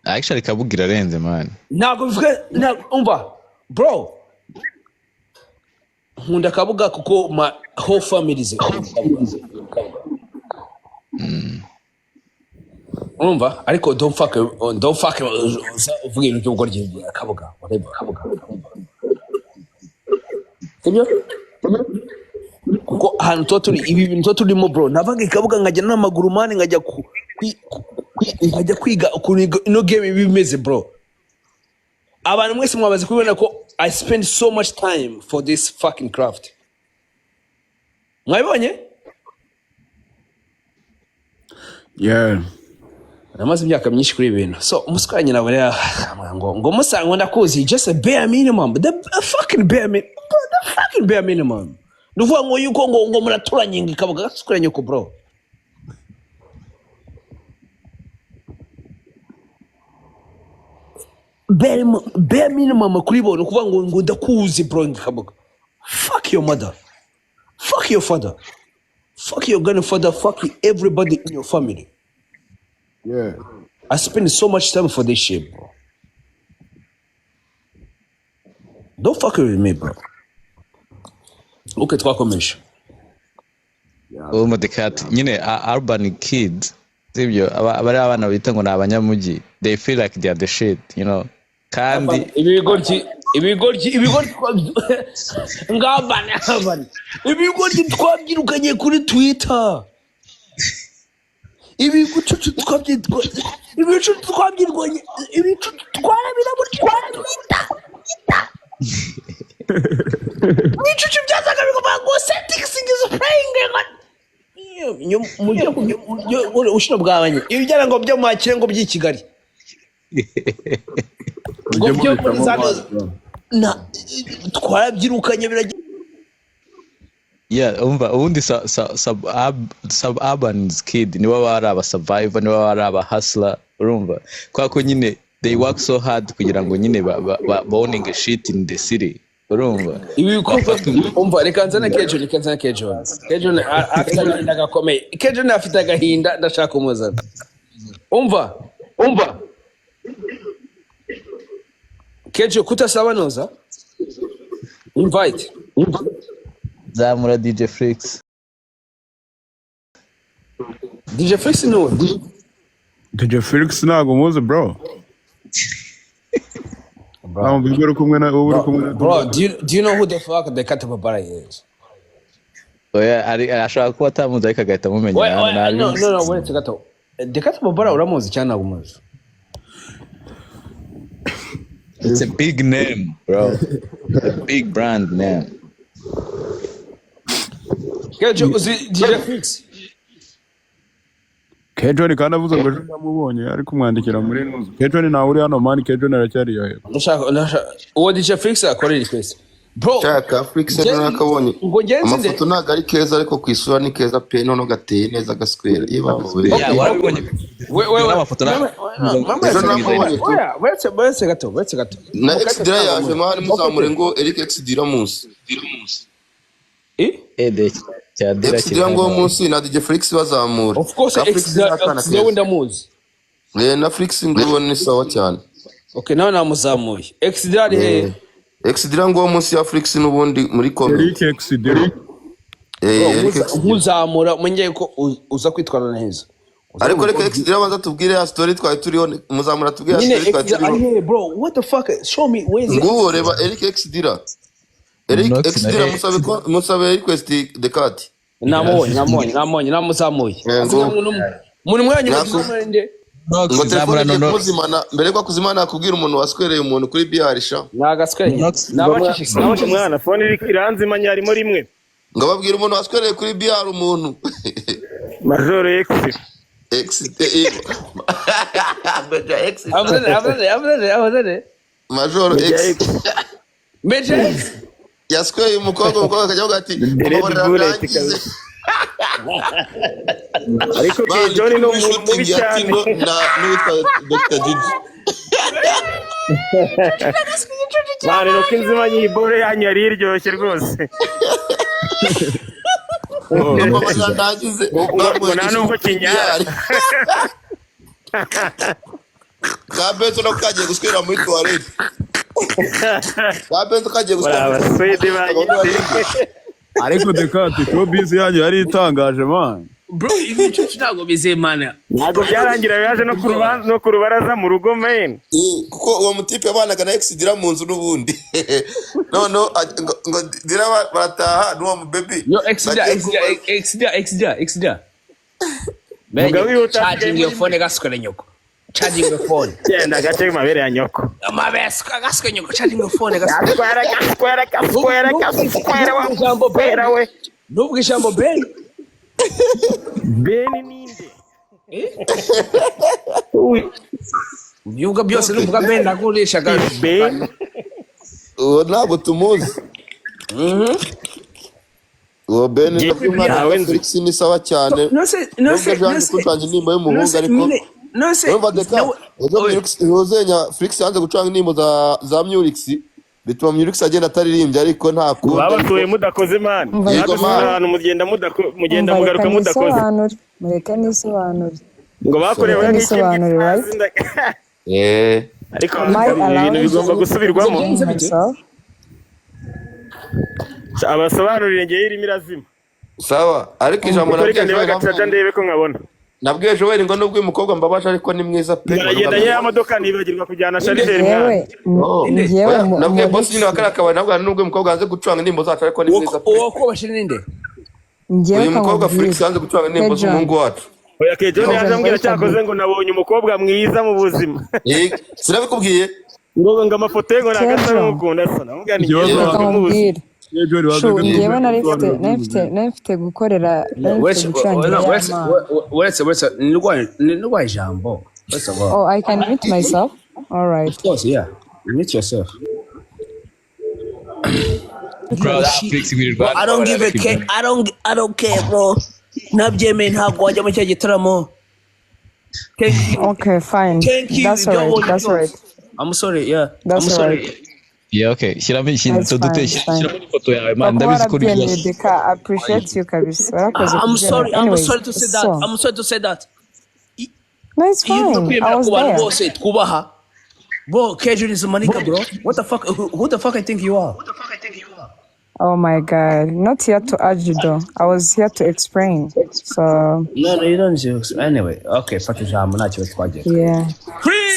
[SPEAKER 10] Actually Kabuga irarenze, man.
[SPEAKER 6] Ntabwo bivuga umva bro, nkunda Kabuga kuko my whole family is Kabuga. Urumva, ariko don't fuck uvuga ibintu by'ubugoryi bya Kabuga, whatever, Kabuga, sibyo? Kuko ahantu tuba turi, ibi bintu tuba turimo, bro, navaga i Kabuga nkajya n'amaguru, man, nkajya nkajya kwiga ukuntu ino game iba imeze, bro. Abantu mwese mwamaze kubibona ko I spend so much time for this fucking craft. Mwabibonye?
[SPEAKER 7] Yeah.
[SPEAKER 6] Namaze imyaka myinshi kuri ibi bintu. So umuswa nyina rero ngo musa, ngo ndakuzi, just a bare minimum, the fucking bare minimum, bro, the fucking bare minimum. Ni ukuvuga ngo yuko ngo muraturanye, ngo ikabuga gasukuranye ko, bro, bare minimum kuri bo ni ukuvuga ngo ndakuzi, bro, ngo ikabuga. Fuck your mother, fuck your father, fuck your grandfather, fuck everybody in your family. I spend so much time for this shit, bro. Don't fuck with me, bro. Okay, twakomeje.
[SPEAKER 10] Uwo Modecate nyine, urban kids, sibyo? Aba ari abana bita ngo ni abanyamujyi, they feel like they are the shit, kandi
[SPEAKER 6] Ibigoryi ngabana ngabana, ibigoryi twabyirukanye kuri Twitter, ibigucucu twabyitwa, ibicucu twabyirwanye, ibicucu twarabirabura Twitter, ibicucu byazaga bikavuga ngo settings is playing mujye ubushino bwabanye, ibyara ngo byo mwakire ngo by'i Kigali ngo
[SPEAKER 7] Mujye
[SPEAKER 6] byo muri
[SPEAKER 7] mubitamo
[SPEAKER 6] za
[SPEAKER 7] mazi, bro.
[SPEAKER 6] Na twarabyirukanye biragenda.
[SPEAKER 10] Yeah, umva, ubundi suburban kid nibo baba ari aba survivor, nibo baba ari aba hustler, urumva, kubera ko nyine they work so hard kugira ngo nyine ba owning a shit in the city, Urumva?
[SPEAKER 6] Ibi bikorwa
[SPEAKER 10] Bafata umuntu.
[SPEAKER 6] Umva, reka nzane Kejo, reka nzane Kejo. Kejo afite agahinda gakomeye. Kejo afite agahinda, ndashaka kumuzana. Umva, umva Kejo, kutasaba noza invite.
[SPEAKER 10] Zamura DJ Flix.
[SPEAKER 6] DJ Flix niwe.
[SPEAKER 7] DJ Felix ntabwo muzi, bro. Ntabwo uri kumwe na uba uri kumwe na
[SPEAKER 6] Bro, do you know who the fuck the Katababara is?
[SPEAKER 10] Oya, ashobora kuba atamuzi ariko agahita amumenya.
[SPEAKER 6] Wait, wait, no,
[SPEAKER 10] Nabizi.
[SPEAKER 6] no, no, wait gato. The Katababara uramuzi cyangwa ntabwo umuzi?
[SPEAKER 10] It's a big name, bro, a big brand name.
[SPEAKER 6] Kejo, uzi DJ Flix?
[SPEAKER 7] Kejoni kandi avuze ngo ejo ndamubonye ari kumwandikira muri nuzu. Kejoni ntawe uri hano, man. Kejoni aracyari yohera.
[SPEAKER 6] Ndashaka uwo DJ Flix akora request, bro.
[SPEAKER 2] Shaka Flix ejo nakabonye.
[SPEAKER 6] Ngo ngenzi nde?
[SPEAKER 2] Amafoto ntabwo ari keza, ariko ku isura ni keza pe. Noneho gateye neza gaswera iyo bavuye.
[SPEAKER 10] Yeah, warabibonye?
[SPEAKER 6] We we we
[SPEAKER 10] N'amafoto
[SPEAKER 6] Mama,
[SPEAKER 2] Ejo nakabonye tu.
[SPEAKER 6] oya, wetse gato, wetse gato.
[SPEAKER 2] Na Exdira yaje mwari muzamure ngo Eric Exdira munsi.
[SPEAKER 6] Eh?
[SPEAKER 10] Ede cya dira.
[SPEAKER 2] Exdira ngo munsi na DJ Flix bazamura.
[SPEAKER 6] Of course.
[SPEAKER 2] Ka Flix ni akana
[SPEAKER 6] Exdira
[SPEAKER 2] keza.
[SPEAKER 6] we ndamuzi.
[SPEAKER 2] Eh, na Flix ngo ni sawa cyane.
[SPEAKER 6] Okay, nawe namuzamuye. Exdira ari hehe?
[SPEAKER 2] Exdira ngo munsi ya Flix n'ubundi muri comment.
[SPEAKER 7] Eric Exidero.
[SPEAKER 2] Eh, Eric Exdira.
[SPEAKER 6] Nkuzamura umenye ko uza kwitwara neza.
[SPEAKER 2] Ariko reka Exdira abanza tubwire ya story twari turiho. Muzamura tubwire ya
[SPEAKER 6] Nyine
[SPEAKER 2] story twari
[SPEAKER 6] Exdira ari
[SPEAKER 2] turiho.
[SPEAKER 6] hehe, bro? What the fuck, show me where is it?
[SPEAKER 2] Nguwo reba Eric Exdira, Eric
[SPEAKER 10] Nox na
[SPEAKER 2] Exdira.
[SPEAKER 10] X.
[SPEAKER 2] Musabe ko musabe request the card.
[SPEAKER 6] Namubonye, namubonye, namubonye, namuzamuye.
[SPEAKER 2] Yego.
[SPEAKER 6] Asigaye umuntu umwe umuntu mwanya nde?
[SPEAKER 10] Nox,
[SPEAKER 2] Ngo telefone
[SPEAKER 10] zamura
[SPEAKER 2] igiye
[SPEAKER 10] Nox.
[SPEAKER 2] kumuzimana mbere yuko akuzimana yakubwira umuntu waswereye umuntu kuri BR sha.
[SPEAKER 6] Ni agaswenya.
[SPEAKER 10] Nox.
[SPEAKER 6] Nabacishije.
[SPEAKER 4] Mwana, phone iri iranzimanya harimo rimwe.
[SPEAKER 2] Ngo babwire umuntu waswereye kuri BR umuntu.
[SPEAKER 4] Majoro X.
[SPEAKER 2] X Major X.
[SPEAKER 6] Avuze, avuze, avuze, avuze.
[SPEAKER 2] Major
[SPEAKER 4] Major
[SPEAKER 2] X.
[SPEAKER 4] X.
[SPEAKER 6] Major X.
[SPEAKER 2] Yasweye umukobwa, umukobwa akajya avuga ati
[SPEAKER 4] The Red
[SPEAKER 2] "Mbabarira,
[SPEAKER 4] Bullet
[SPEAKER 2] ndangize."
[SPEAKER 4] kabisa. Ariko
[SPEAKER 2] Bandi
[SPEAKER 4] John ni
[SPEAKER 2] turi muri
[SPEAKER 4] umuntu mubi
[SPEAKER 2] shooting ya
[SPEAKER 4] cyane.
[SPEAKER 2] Tino na n'uwitwa Dr Gigi.
[SPEAKER 4] Mwana, nuko inzimanya iyi bore yanyu yari iryoshye rwose.
[SPEAKER 2] Ngo mbabarira ndangize.
[SPEAKER 4] Ngo nta nubwo kinyara.
[SPEAKER 2] Ka Benzo nako kagiye guswera muri toilette. Ka Benzo kagiye
[SPEAKER 4] Bari
[SPEAKER 2] guswera muri
[SPEAKER 4] abaswede banyitse.
[SPEAKER 7] Ariko Dekati, showbiz yanyu yari itangaje, man.
[SPEAKER 1] Bro, ibi bicucu ntabwo bizeye, mana.
[SPEAKER 4] Ntabwo byarangira, yaje no ku rubanza no ku rubaraza mu rugo, men.
[SPEAKER 2] Eh, kuko uwo mutipe yabanaga na ex Dira mu nzu n'ubundi, noneho ngo Dira barataha n'uwo mubebi.
[SPEAKER 1] Yo, Exdira.
[SPEAKER 2] Bagiye
[SPEAKER 1] Exdira. Exdira, Exdira, Exdira.
[SPEAKER 4] Mugabo wihuta.
[SPEAKER 1] Charging your phone, gaswere nyoko. Charging your phone.
[SPEAKER 4] Genda gace mabere ya nyoko.
[SPEAKER 1] Amabeswa gaswere nyoko. Charging your phone, gaswere.
[SPEAKER 4] Gaswera, gaswera, gaswera, gaswera wa
[SPEAKER 6] Ijambo Ben.
[SPEAKER 4] gaswera we.
[SPEAKER 6] Nubwo ijambo Ben.
[SPEAKER 4] Ben ninde?
[SPEAKER 1] Ibibuga byose nuvuga Ben nagurishaga.
[SPEAKER 4] Ben.
[SPEAKER 2] Uwo ntabwo tumuzi uwo Ben.
[SPEAKER 4] Ntawe nzi.
[SPEAKER 2] Felix ni sawa cyane.
[SPEAKER 1] Nose
[SPEAKER 2] Nubwo
[SPEAKER 1] nose
[SPEAKER 2] ejo yanze
[SPEAKER 1] nose
[SPEAKER 2] gucuranga indirimbo y'umuhungu,
[SPEAKER 1] nose
[SPEAKER 2] ariko
[SPEAKER 1] nyine nose
[SPEAKER 2] urumva Deka, ejo Rozenya Felix yanze gucuranga indirimbo za Murix, bituma Murix agenda ataririmbye, ariko nta kundi.
[SPEAKER 4] Babasuye mudakoze, man.
[SPEAKER 3] Umva.
[SPEAKER 2] Yego,
[SPEAKER 4] Mwadusuye
[SPEAKER 2] man.
[SPEAKER 4] ahantu mugenda mudako mugenda
[SPEAKER 3] Umva,
[SPEAKER 4] mugaruka
[SPEAKER 3] reka
[SPEAKER 4] mudakoze.
[SPEAKER 3] nisobanure, mureke nisobanure.
[SPEAKER 4] Ngo bakorewe
[SPEAKER 3] Reka
[SPEAKER 4] nk'iki?
[SPEAKER 3] nisobanure, right?
[SPEAKER 2] Eh.
[SPEAKER 4] Ariko
[SPEAKER 3] Am I
[SPEAKER 4] ibi bintu
[SPEAKER 3] allowed
[SPEAKER 4] bigomba
[SPEAKER 3] to
[SPEAKER 4] gusubirwamo.
[SPEAKER 3] explain myself?
[SPEAKER 4] Abasobanurire, ngewe irimo irazima.
[SPEAKER 2] Sawa, ariko ijambo
[SPEAKER 4] Kuko reka
[SPEAKER 2] nabwiye
[SPEAKER 4] ndebe
[SPEAKER 2] Joel,
[SPEAKER 4] agacaca ndebe ko nkabona.
[SPEAKER 2] nabwiye Joel ngo nubwo uyu mukobwa mbabaje, ariko ni mwiza pe.
[SPEAKER 4] Ndaragenda ya modoka nibagirwa kujyana chargeur, mwana.
[SPEAKER 3] Njyewe
[SPEAKER 2] Oh.
[SPEAKER 3] njyewe
[SPEAKER 2] Oya, nabwiye boss
[SPEAKER 3] muri
[SPEAKER 2] nyine wa kariya kabari, nabwo nubwo uyu mukobwa yanze gucuranga indirimbo zacu, ariko ni mwiza pe.
[SPEAKER 1] Uwo kubashe ninde?
[SPEAKER 3] Njyewe
[SPEAKER 2] Uyu mukobwa
[SPEAKER 3] kamubwire.
[SPEAKER 2] Felix yanze gucuranga indirimbo
[SPEAKER 3] Kejon.
[SPEAKER 2] z'umuhungu wacu.
[SPEAKER 4] Oya, ke John yaje
[SPEAKER 3] Kejon,
[SPEAKER 4] ambwira
[SPEAKER 3] welcome.
[SPEAKER 4] cyakoze ngo nabonye umukobwa mwiza mu buzima.
[SPEAKER 2] Eh, sinabikubwiye.
[SPEAKER 4] Ngo amafoto ye ngo ntabwo asa
[SPEAKER 3] Kejon.
[SPEAKER 4] n'ukunda asa namubwira ni
[SPEAKER 7] Ikibazo
[SPEAKER 4] ngewe
[SPEAKER 3] Reka
[SPEAKER 4] ntabwo muzi.
[SPEAKER 3] nkubwire.
[SPEAKER 7] Kejoni
[SPEAKER 3] Shu,
[SPEAKER 7] wazaga
[SPEAKER 3] njyewe nari mfite
[SPEAKER 7] gusobanura
[SPEAKER 3] nari mfite nari mfite gukorera nari mfite
[SPEAKER 1] Uretse
[SPEAKER 3] gucurangira ya
[SPEAKER 1] uretse
[SPEAKER 3] mpano.
[SPEAKER 1] uretse uretse nirwaye ijambo. First of all.
[SPEAKER 3] Oh, I can mute myself. All right.
[SPEAKER 1] Of course, yeah. Mute yourself.
[SPEAKER 10] Bro, that Flix wirirwa.
[SPEAKER 1] Bro, I don't give a care. I don't care, bro. Nabyemeye, ntabwo wajya muri cya gitaramo. Thank you.
[SPEAKER 3] Okay, fine.
[SPEAKER 1] Thank you.
[SPEAKER 3] That's all
[SPEAKER 1] Ibyo
[SPEAKER 3] right.
[SPEAKER 1] wabonye
[SPEAKER 3] That's all
[SPEAKER 1] byose.
[SPEAKER 3] right.
[SPEAKER 1] I'm sorry, yeah.
[SPEAKER 3] That's
[SPEAKER 1] I'm
[SPEAKER 3] all
[SPEAKER 1] sorry.
[SPEAKER 3] right.
[SPEAKER 10] Yeah, okay, shyiramo ikintu
[SPEAKER 3] That's fine,
[SPEAKER 10] dute,
[SPEAKER 3] it's fine.
[SPEAKER 10] shyiramo ifoto yawe man,
[SPEAKER 3] Pfa kuba
[SPEAKER 10] ndabizi ko uri
[SPEAKER 3] warabyemeye
[SPEAKER 10] byose.
[SPEAKER 3] Deka, appreciate you kabisa, warakoze
[SPEAKER 1] I'm
[SPEAKER 3] kubyemera.
[SPEAKER 1] sorry, I'm
[SPEAKER 3] Anyways,
[SPEAKER 1] sorry to say that,
[SPEAKER 3] so
[SPEAKER 1] I'm sorry to say that.
[SPEAKER 3] No, it's
[SPEAKER 1] Iyo uza
[SPEAKER 3] fine, I
[SPEAKER 1] kwiyemera
[SPEAKER 3] was
[SPEAKER 1] ku bantu
[SPEAKER 3] there.
[SPEAKER 1] bose twubaha, bro. Cajun is a manika, bro. What the fuck, who the fuck I think you are?
[SPEAKER 3] Oh my God, not here to argue though. I was here to explain. So
[SPEAKER 1] No, you don't jokes. Anyway, okay, fata ijambo, nta kibazo, twagiye.
[SPEAKER 3] Yeah.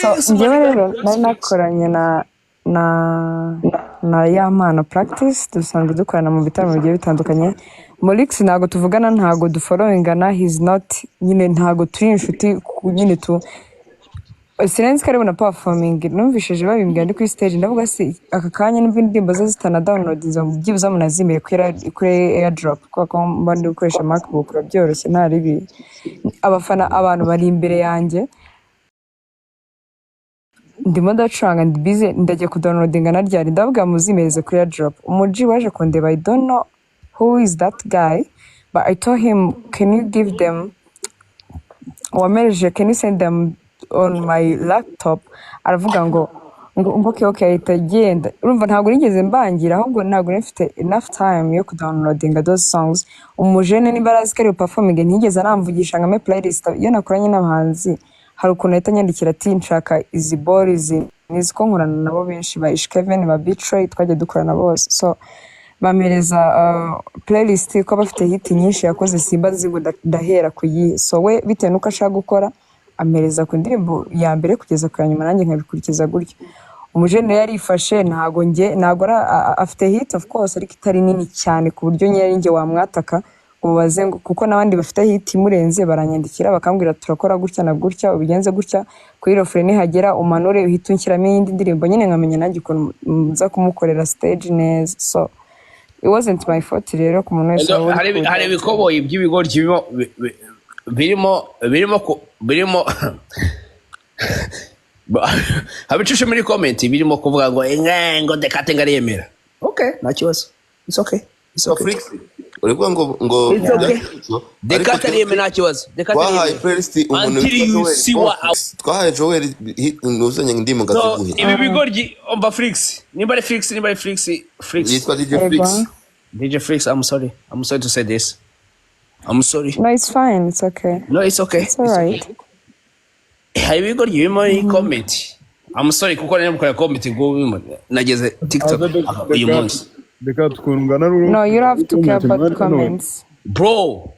[SPEAKER 3] So
[SPEAKER 1] Please,
[SPEAKER 3] njyewe
[SPEAKER 1] manika.
[SPEAKER 3] rero nari nakoranye na ya mpano practice, dusanzwe dukorana mu bitaramo bigiye bitandukanye. Molix ntabwo tuvugana, ntabwo dufollowingana, he's not, nyine ntabwo turi inshuti nyine tu sinzi ko ari buna performing. Numvishije babimbwira ndi kuri stage, ndavuga se aka kanya nimba indirimbo ze zitana download byibuze munazimire kuri airdrop, kubera ko mba ndi gukoresha MacBook byoroshye, nta ribi. Abafana, abantu bari imbere yanjye, ndimo ndacuranga, ndi busy, ndajya kudownloadinga na ryari? Ndavuga muzimereze kuri airdrop. Umuji waje kundeba, I don't know who is that guy, but I told him, "Can you give them wamereje, can you send them on my laptop?" Aravuga ngo okay, ahita agenda. Urumva ntabwo nigeze mbangira, ahubwo ntabwo nari mfite enough time yo kudownloadinga those songs. Umujene niba arazi ko ari performing, ntiyigeze anamvugisha ngo ampe playlist. Iyo nakoranye n'abahanzi hari ukuntu ahita anyandikira ati nshaka izi ball, izi nizi, ko nkorana nabo benshi, ba Ish Kevin, ba Betray, twagiye dukorana bose. So bampereza playlist ko bafite hit nyinshi yakoze, simba nzi ngo ndahera ku yihe. So we bitewe n'uko ashaka gukora ampereza ku ndirimbo ya mbere kugeza ku ya nyuma, nanjye nkabikurikiza gutyo. Umujene yarifashe, ntago njye ntago afite hit of course, ariko itari nini cyane ku buryo nyine ari njye wamwataka ngo baze ngo, kuko n'abandi bafite hit imurenze baranyandikira bakambwira turakora gutya na gutya, ubigenze gutya, kuri refrain nihagera umanure uhite unshyiramo iyindi ndirimbo, nyine nkamenya nanjye ukuntu nza kumukorera stage neza. So it wasn't my fault rero ku muntu wese waba uri
[SPEAKER 1] Hari
[SPEAKER 3] kuwujya.
[SPEAKER 1] ibikoboyi by'ibigoryi birimo birimo abicishe muri comment birimo kuvuga ngo ngo Dekate ngo ariyemera. Okay, nta kibazo, it's okay, it's okay.
[SPEAKER 2] Flix, uri kuvuga ngo
[SPEAKER 1] It's okay.
[SPEAKER 2] ariko
[SPEAKER 1] Dekate ariyemera, nta kibazo, Dekate
[SPEAKER 2] twahaye
[SPEAKER 1] ariyemera.
[SPEAKER 2] playlist umuntu
[SPEAKER 1] Until
[SPEAKER 2] witwa
[SPEAKER 1] you
[SPEAKER 2] Joel
[SPEAKER 1] see what
[SPEAKER 2] twahaye Joel ntuzanye indimu
[SPEAKER 1] So
[SPEAKER 2] ngaziguhe.
[SPEAKER 1] ibi bigoryi, umva Flix, nimba ari Flix, nimba ari Flix, Flix.
[SPEAKER 2] Yitwa DJ
[SPEAKER 3] Ego.
[SPEAKER 2] Flix.
[SPEAKER 1] DJ Flix, I'm sorry, I'm sorry to say this, I'm sorry.
[SPEAKER 3] No, it's fine, it's okay.
[SPEAKER 1] No, it's okay.
[SPEAKER 3] It's alright.
[SPEAKER 1] Hari ibigoryi birimo muri comment. I'm sorry, kuko nari mukorera comment ngo nageze TikTok uyu munsi.
[SPEAKER 7] Reka tukungana.
[SPEAKER 3] No, you don't have to care about comments.
[SPEAKER 1] Bro,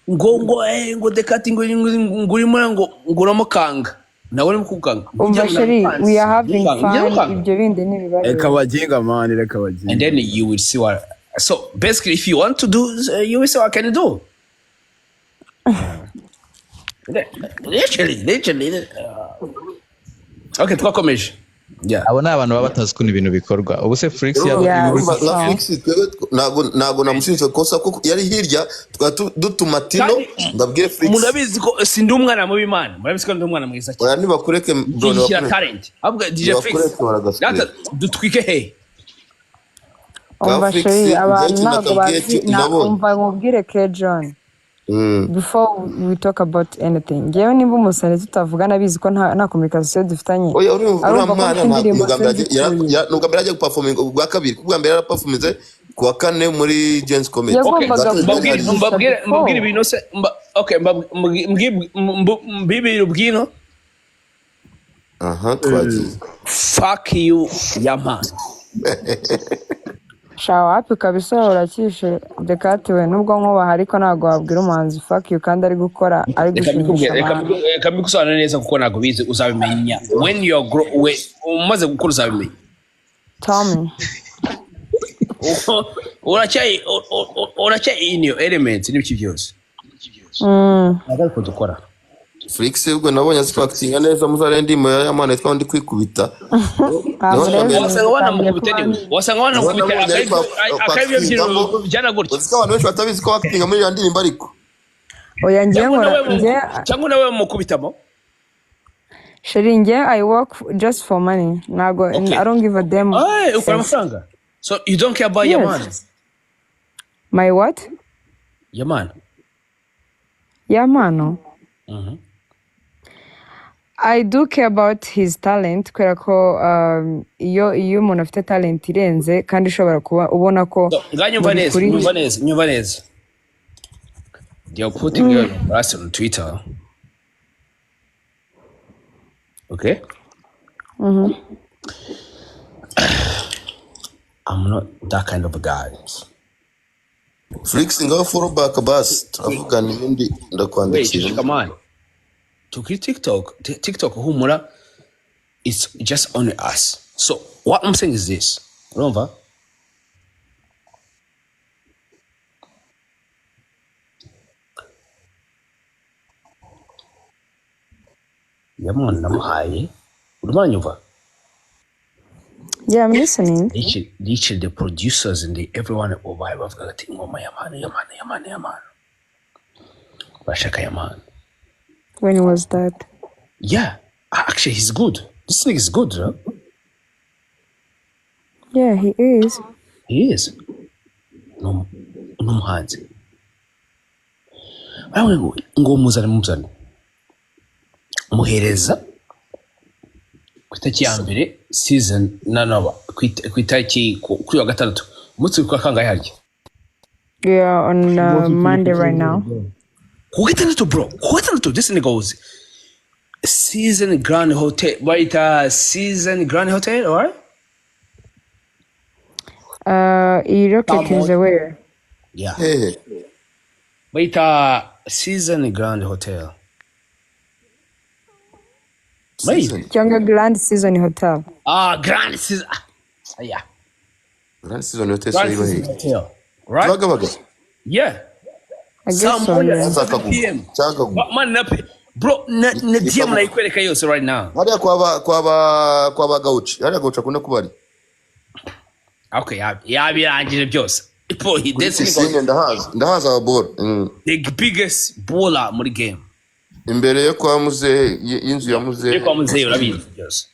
[SPEAKER 1] ngo Dekati ngo urimo ngo uramukanga, nawe urimo kukanga.
[SPEAKER 3] Umva chéri, we are having fun, ibyo bindi ntibibareba.
[SPEAKER 7] Reka baginga man, reka baginga.
[SPEAKER 1] And then you will see what, so basically if you want to do, you will see what can you do. Literally, okay, twakomeje, yeah.
[SPEAKER 10] Abo ni abantu baba batazi ukuntu ibintu bikorwa. Ubu se Flix yaba
[SPEAKER 2] Urumva nka Flix, twebwe ntabwo namushinja ikosa kuko yari hirya, twari dutuma Tino
[SPEAKER 1] Kandi
[SPEAKER 2] ngo abwire Flix.
[SPEAKER 1] Murabizi ko sindi umwana mubi man, murabizi ko ndi umwana mwiza cyane.
[SPEAKER 2] Oya, nibakureke bro.
[SPEAKER 1] Nshyigikira
[SPEAKER 2] Nibakureke.
[SPEAKER 1] talent. Ahubwo DJ Flix,
[SPEAKER 2] Nibakureke baragaswera.
[SPEAKER 1] data dutwike he?
[SPEAKER 3] Umva
[SPEAKER 2] Flix,
[SPEAKER 3] chéri,
[SPEAKER 2] njyewe
[SPEAKER 3] abantu
[SPEAKER 2] ikintu
[SPEAKER 3] ntabwo
[SPEAKER 2] nakabwiye
[SPEAKER 3] bazi
[SPEAKER 2] cyo
[SPEAKER 3] na
[SPEAKER 2] nabonye.
[SPEAKER 3] Umva nkubwire ke John, before we talk about anything, ngewe nimba umusani tutavugana abizi ko nta communication dufitanye,
[SPEAKER 2] Oya, uriya
[SPEAKER 3] arumva ko
[SPEAKER 2] mwana
[SPEAKER 3] mfite
[SPEAKER 2] ntabwo
[SPEAKER 3] indirimbo
[SPEAKER 2] ubwa mbere
[SPEAKER 3] sinzikuye.
[SPEAKER 2] Ni ubwa mbere ajya guperforminga, ubwa kabiri, kuko ubwa mbere yaraperforminze ku wa kane muri Gen-Z Comedy.
[SPEAKER 3] Yagombaga
[SPEAKER 2] Ubwa kabiri
[SPEAKER 1] Mbabwire
[SPEAKER 2] yari-
[SPEAKER 1] mbabwire
[SPEAKER 3] before.
[SPEAKER 1] Mbabwire ibintu se okay, mbibire ubwino.
[SPEAKER 2] Aha twagiye.
[SPEAKER 1] Fuck you, Yama.
[SPEAKER 3] Sha, wapi kabisa, urakishe Dekati we, nubwo nkubaha ariko ntabwo wabwira umuhanzi "fuck you" kandi ari gukora, ari
[SPEAKER 1] Reka
[SPEAKER 3] gushimisha
[SPEAKER 1] mbikubwire, reka
[SPEAKER 3] abantu.
[SPEAKER 1] Reka mbigusobanurire neza kuko ntabwo bizi, uzabimenya when you are grow, when umaze gukura uzabimenya.
[SPEAKER 3] Tell me.
[SPEAKER 1] Uracyari in your element n'ibiki byose. Ntabwo ariko dukora.
[SPEAKER 2] Flix ubwo nabonye azi kwactinga neza, muzare ndimo ya Yamana yitwa ndi kwikubita.
[SPEAKER 3] Ntabwo rero
[SPEAKER 1] Wasanga wanamukubita
[SPEAKER 3] bitangiye
[SPEAKER 1] anyway,
[SPEAKER 3] kuba
[SPEAKER 1] wasanga wanamukubita.
[SPEAKER 2] Nabonye ari
[SPEAKER 1] Akabyo
[SPEAKER 2] kwactingamo.
[SPEAKER 1] byana gutya.
[SPEAKER 2] Uzi ko abantu benshi batabizi ko actinga muri iyo ndirimbo ariko
[SPEAKER 3] Oya, ngewe
[SPEAKER 1] cyangwa
[SPEAKER 3] nkora
[SPEAKER 1] nawe
[SPEAKER 3] ngewe
[SPEAKER 1] cyangwa nawe mukubitamo.
[SPEAKER 3] Chéri, ngewe I work just for money, ntabwo
[SPEAKER 1] Okay.
[SPEAKER 3] I don't give a damn.
[SPEAKER 1] Ay, ukora amafaranga, so you don't care about your
[SPEAKER 3] Yes.
[SPEAKER 1] man?
[SPEAKER 3] My what?
[SPEAKER 1] Your man.
[SPEAKER 3] Ya mpano. I do care about his talent kubera ko iyo umuntu afite talent irenze kandi ishobora kuba ubona ko
[SPEAKER 1] So, nga nyumva
[SPEAKER 3] muri
[SPEAKER 1] neza,
[SPEAKER 3] kuri
[SPEAKER 1] nyumva neza, nyumva neza. They are putting your person on Twitter. Okay? I'm not that kind of a guy.
[SPEAKER 2] Flix, ngaho follow back basi turavugana ibindi,
[SPEAKER 1] Wait,
[SPEAKER 2] ndakwandikira.
[SPEAKER 1] come on. To TikTok, TikTok humura, it's just only us. So what I'm saying is this. Urumva? Yamwana namuhaye. Urumva nyumva?
[SPEAKER 3] Yeah, I'm listening.
[SPEAKER 1] Literally the producers and the everyone ubaye bavuga ati ingoma y'amana y'amana y'amana y'amana. Bashaka y'amana.
[SPEAKER 3] When was that?
[SPEAKER 1] Yeah, actually he's good. This thing is good, huh?
[SPEAKER 3] Yeah, he is.
[SPEAKER 1] He is. Ni umuhanzi. Baravuga ngo muzane muzane. Muhereza ku itariki ya mbere season na naba ku itariki kuri wa gatandatu umunsi witwa kangahe harya?
[SPEAKER 3] We are on Monday right now.
[SPEAKER 1] Ku gatandatu bro, ku gatandatu this nigga was Season Grand Hotel, bayita Season Grand Hotel, alright?
[SPEAKER 3] Iroketinze where?
[SPEAKER 1] Yeah.
[SPEAKER 2] Hehe?
[SPEAKER 1] Bayita Season Grand Hotel.
[SPEAKER 2] Season
[SPEAKER 3] Cyangwa Grand Season Hotel.
[SPEAKER 1] Ah, Grand Season. Ah, yeah.
[SPEAKER 2] Grand Season Hotel.
[SPEAKER 1] Grand
[SPEAKER 2] Se iba
[SPEAKER 1] Season
[SPEAKER 2] hehe?
[SPEAKER 1] Hotel. Right?
[SPEAKER 2] Kibagabaga.
[SPEAKER 1] Yeah.
[SPEAKER 3] I guess
[SPEAKER 1] Saa
[SPEAKER 3] so,
[SPEAKER 1] moya,
[SPEAKER 3] yeah.
[SPEAKER 1] 7
[SPEAKER 2] Kagugu.
[SPEAKER 1] p.m.
[SPEAKER 2] Cyakagugu.
[SPEAKER 1] Man, na, bro, na DM nayikwereka yose right now.
[SPEAKER 2] Hariya kwa ba Gauchi, hariya Gauchi akunda kuba ari.
[SPEAKER 1] Okay, yabirangije byose. Bro, he
[SPEAKER 2] Kuri
[SPEAKER 1] this nigga
[SPEAKER 2] pisine ndahazi ababora.
[SPEAKER 1] The biggest baller muri game.
[SPEAKER 2] Imbere yo kwa muzehe, y'inzu ya muzehe.
[SPEAKER 1] Yo kwa muzehe urabizi byose.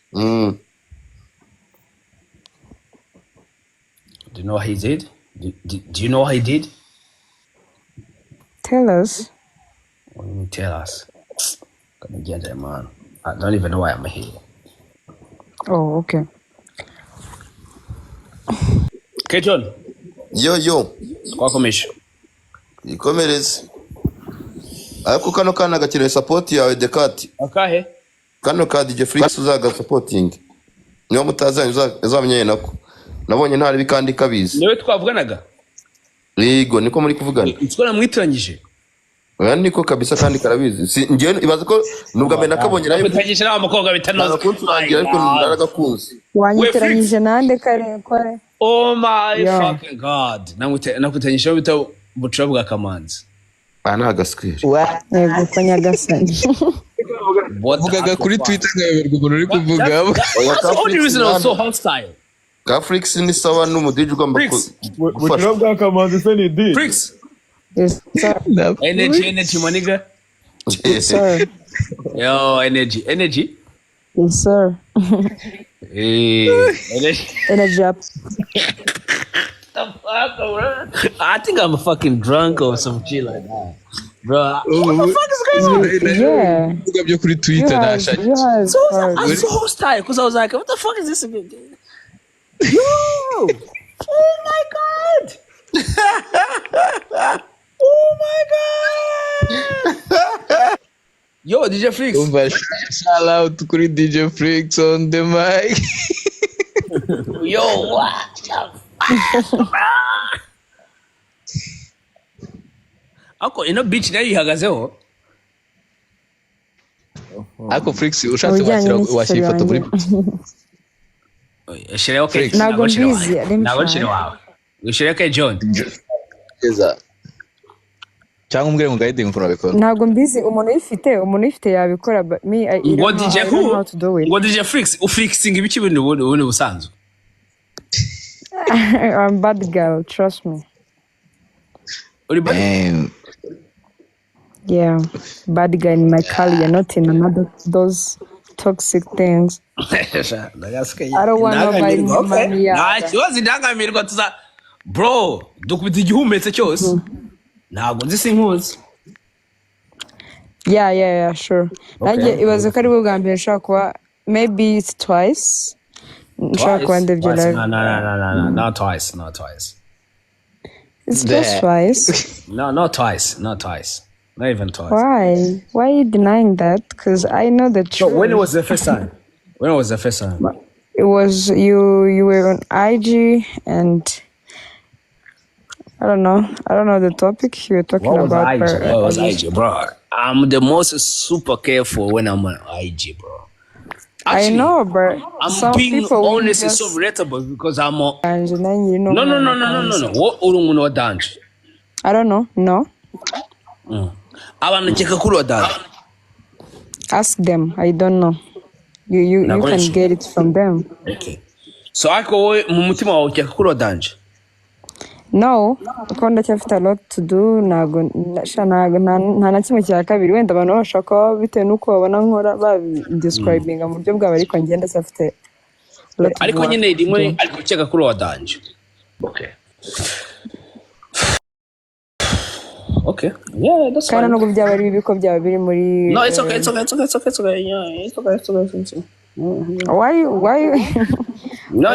[SPEAKER 1] Do you know what he did? Do you know what he did?
[SPEAKER 3] Tell us.
[SPEAKER 1] What do you mean tell us? Gonna get there, man. I don't even know why I'm here.
[SPEAKER 3] Oh, okay.
[SPEAKER 1] Okay, John.
[SPEAKER 2] Yo yo.
[SPEAKER 1] Twakomeje.
[SPEAKER 2] Ikomereze. Ariko kano kana gakeneye support yawe, Dekati.
[SPEAKER 1] Akahe?
[SPEAKER 2] Kano ka DJ Flix uzaga supporting, niba mutazanye uzamenyanye nako, nabonye ntari kandi kabizi.
[SPEAKER 1] Niwe twavuganaga?
[SPEAKER 2] Yego, niko muri kuvugana.
[SPEAKER 1] Niko namwitiranyije.
[SPEAKER 2] Oya, niko kabisa kandi karabizi. Si njyewe ibaze ko nubwa mbere nakabonye nayo.
[SPEAKER 1] Namwitiranyije n'aba mukobwa bitanoze.
[SPEAKER 2] Ntabwo kuncurangira ariko naragakunze.
[SPEAKER 3] Wanyitiranyije nande kare kare?
[SPEAKER 1] Oh my
[SPEAKER 3] Yeah.
[SPEAKER 1] fucking God. Namwitiranyije n'abo bita Bucura bwa Kamanzi.
[SPEAKER 2] Aha ni agaswere.
[SPEAKER 3] Yego ko nyagasani.
[SPEAKER 10] Vugaga kuri Twitter nkayoberwa umuntu uri kuvuga.
[SPEAKER 2] Oya,
[SPEAKER 1] That's the only reason I was so hostile.
[SPEAKER 2] Ka Flix ni sawa n'umudije ugomba
[SPEAKER 7] Bucura
[SPEAKER 2] gufashwa.
[SPEAKER 7] bwa Kamanzi se ni di?
[SPEAKER 1] Flix.
[SPEAKER 3] Yes, sir.
[SPEAKER 1] Energy, energy, my nigga.
[SPEAKER 3] Yes, sir.
[SPEAKER 1] Yo, energy, energy.
[SPEAKER 3] Yes, sir.
[SPEAKER 1] Eh, energy.
[SPEAKER 3] Energy up.
[SPEAKER 1] The fuck, bro? I think I'm fucking drunk or some shit like that. Bro, what the fuck is going on?
[SPEAKER 3] Yeah.
[SPEAKER 10] Ibivuga byo kuri Twitter
[SPEAKER 3] You have,
[SPEAKER 10] ntashakisha.
[SPEAKER 3] you have
[SPEAKER 1] So I was so hostile because I was like, what the fuck is this again? Yo! Oh my God! Oh my God! Yo, DJ Flix.
[SPEAKER 10] Umva, shout out kuri DJ Flix on the mic.
[SPEAKER 1] Yo, what the fuck, bro? Ako ino beach nayo ihagazeho.
[SPEAKER 10] Ariko Flix ushatse
[SPEAKER 3] Ubujyanye
[SPEAKER 10] washyira
[SPEAKER 3] n'ishusho
[SPEAKER 10] washyira ifoto muri
[SPEAKER 3] yanjye.
[SPEAKER 1] Shiraho ke
[SPEAKER 10] Flix.
[SPEAKER 3] Ntabwo
[SPEAKER 1] ntabwo shira
[SPEAKER 3] mbizi,
[SPEAKER 1] wawe.
[SPEAKER 3] let me
[SPEAKER 1] Ntabwo
[SPEAKER 3] try.
[SPEAKER 1] shira wawe. Ushiraho ke John.
[SPEAKER 10] Neza. Cyangwa umbwire ngo guiding ukuntu babikora.
[SPEAKER 3] Ntabwo mbizi, umuntu uyifite yabikora, but me, I
[SPEAKER 1] Ngo
[SPEAKER 3] don't know,
[SPEAKER 1] DJ
[SPEAKER 3] I don't know
[SPEAKER 1] who?
[SPEAKER 3] how to do it.
[SPEAKER 1] Ngo DJ Flix uflixing ibiki bintu ubundi busanzwe.
[SPEAKER 3] I'm bad girl, trust me.
[SPEAKER 1] Uri bad?
[SPEAKER 10] Damn.
[SPEAKER 3] Yeah, bad guy in my career, not in another those toxic things. I don't want nobody
[SPEAKER 1] Indangamirwa,
[SPEAKER 3] in my
[SPEAKER 1] okay. Nta
[SPEAKER 3] yard.
[SPEAKER 1] kibazo, indangamirwa tuza bro dukubita igihumetse cyose. Ntabwo nzi, sinkuzi.
[SPEAKER 3] Yeah, sure. Nanjye
[SPEAKER 1] Okay.
[SPEAKER 3] ibaze ko aribwo bwa mbere nshobora kuba, maybe it's twice, nshobora kuba
[SPEAKER 1] Twice?
[SPEAKER 3] ndebye
[SPEAKER 1] Twice.
[SPEAKER 3] live.
[SPEAKER 1] No, no, no, no, no, no, not twice, not twice.
[SPEAKER 3] It's just twice.
[SPEAKER 1] No, not twice, not twice. Not even twice.
[SPEAKER 3] Why? Why are you denying that? Because I know the
[SPEAKER 1] So when
[SPEAKER 3] truth.
[SPEAKER 1] was the first time? When was the first time?
[SPEAKER 3] It was you. You were on IG, and I don't know. I don't know the topic you were talking
[SPEAKER 1] What was
[SPEAKER 3] about,
[SPEAKER 1] IG?
[SPEAKER 3] but
[SPEAKER 1] What was
[SPEAKER 3] I just
[SPEAKER 1] IG, bro? I'm the most super careful when I'm on IG, bro.
[SPEAKER 3] I
[SPEAKER 1] Actually,
[SPEAKER 3] know, but
[SPEAKER 1] I'm
[SPEAKER 3] some
[SPEAKER 1] being
[SPEAKER 3] people we
[SPEAKER 1] honest and
[SPEAKER 3] just
[SPEAKER 1] so relatable because I'm a
[SPEAKER 3] and then you know
[SPEAKER 1] no, no, no,
[SPEAKER 3] umwana
[SPEAKER 1] no, no, no,
[SPEAKER 3] kwanza.
[SPEAKER 1] no. What uri umuntu wa danger?
[SPEAKER 3] I don't know. No,
[SPEAKER 1] Abantu nkeka ko uri uwa danger.
[SPEAKER 3] Ask them. I don't know. You
[SPEAKER 1] Ntabwo
[SPEAKER 3] can
[SPEAKER 1] ari
[SPEAKER 3] get it from them.
[SPEAKER 1] Okay. So ariko wowe mu mutima wawe ukeka ko uri uwa danger?
[SPEAKER 3] No, kuko ndacyafite a lot to do. Ntago sha, ntago nta na kimwe cya kabiri. Wenda abantu bashobora kuba bitewe n'uko babona nkora babidescribinga mu buryo bwabo, ariko njye ndacyafite a lot of
[SPEAKER 1] Ariko
[SPEAKER 3] work
[SPEAKER 1] nyine
[SPEAKER 3] to
[SPEAKER 1] rimwe
[SPEAKER 3] do.
[SPEAKER 1] ariko ukeka ko uri uwa danger. Okay. Okay. Yeah, that's
[SPEAKER 3] Kandi
[SPEAKER 1] fine.
[SPEAKER 3] nubwo byaba ari bibi ko byaba biri muri
[SPEAKER 1] No, it's okay, it's okay, it's okay, it's okay, it's okay. Yeah, it's okay, it's okay, it's okay.
[SPEAKER 3] Why
[SPEAKER 1] No,
[SPEAKER 3] why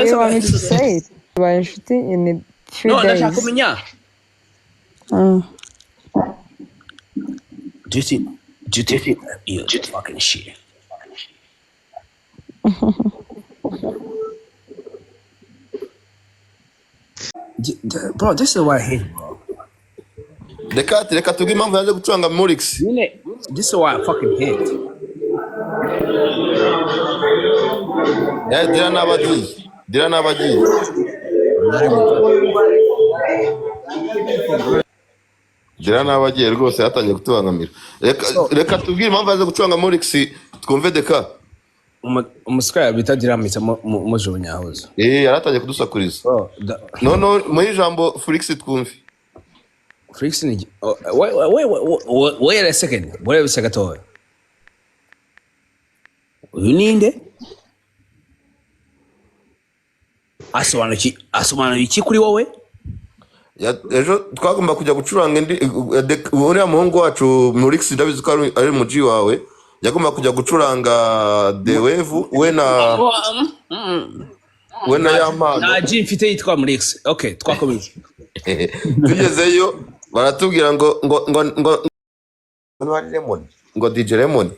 [SPEAKER 1] it's
[SPEAKER 3] you want
[SPEAKER 1] okay.
[SPEAKER 3] me to
[SPEAKER 1] It's okay.
[SPEAKER 3] say it? Tubaye inshuti in 3
[SPEAKER 1] No, ndashaka
[SPEAKER 3] days.
[SPEAKER 1] kumenya. Do you think you fucking shit? Bro, this is why I hate, bro.
[SPEAKER 2] Reka tubwire impamvu yaje gucuranga Murix.
[SPEAKER 1] Nyine, this is why I fucking hate.
[SPEAKER 2] Dira n'abagiye. Dira n'abagiye. Dira n'abagiye rwose yatangiye kutubangamira. Reka
[SPEAKER 1] So,
[SPEAKER 2] reka tubwire impamvu yaje gucuranga Murix twumve Deka.
[SPEAKER 1] Umuswera bita Diramitse mujugunyahuza.
[SPEAKER 2] Yaratangiye kudusakuriza.
[SPEAKER 1] Bro,
[SPEAKER 2] No no, muri ijambo Flix twumve.
[SPEAKER 1] Flix ni oh, wait, wait, wait, wait, wait a second. Wait a second gatoya. Uyu ninde? Asobanura iki kuri wowe?
[SPEAKER 2] Ejo twagomba kujya gucuranga indi uriya muhungu wacu Murix, ndabizi ko ari mu G wawe, yagomba kujya gucuranga The Wave we na we na ya mpano.
[SPEAKER 1] Nta G mfite yitwa Murix. Okay, twakomeje.
[SPEAKER 2] Tugezeyo baratubwira ngo ngo ngo ngo ngo ari Lemon, ngo DJ Lemon.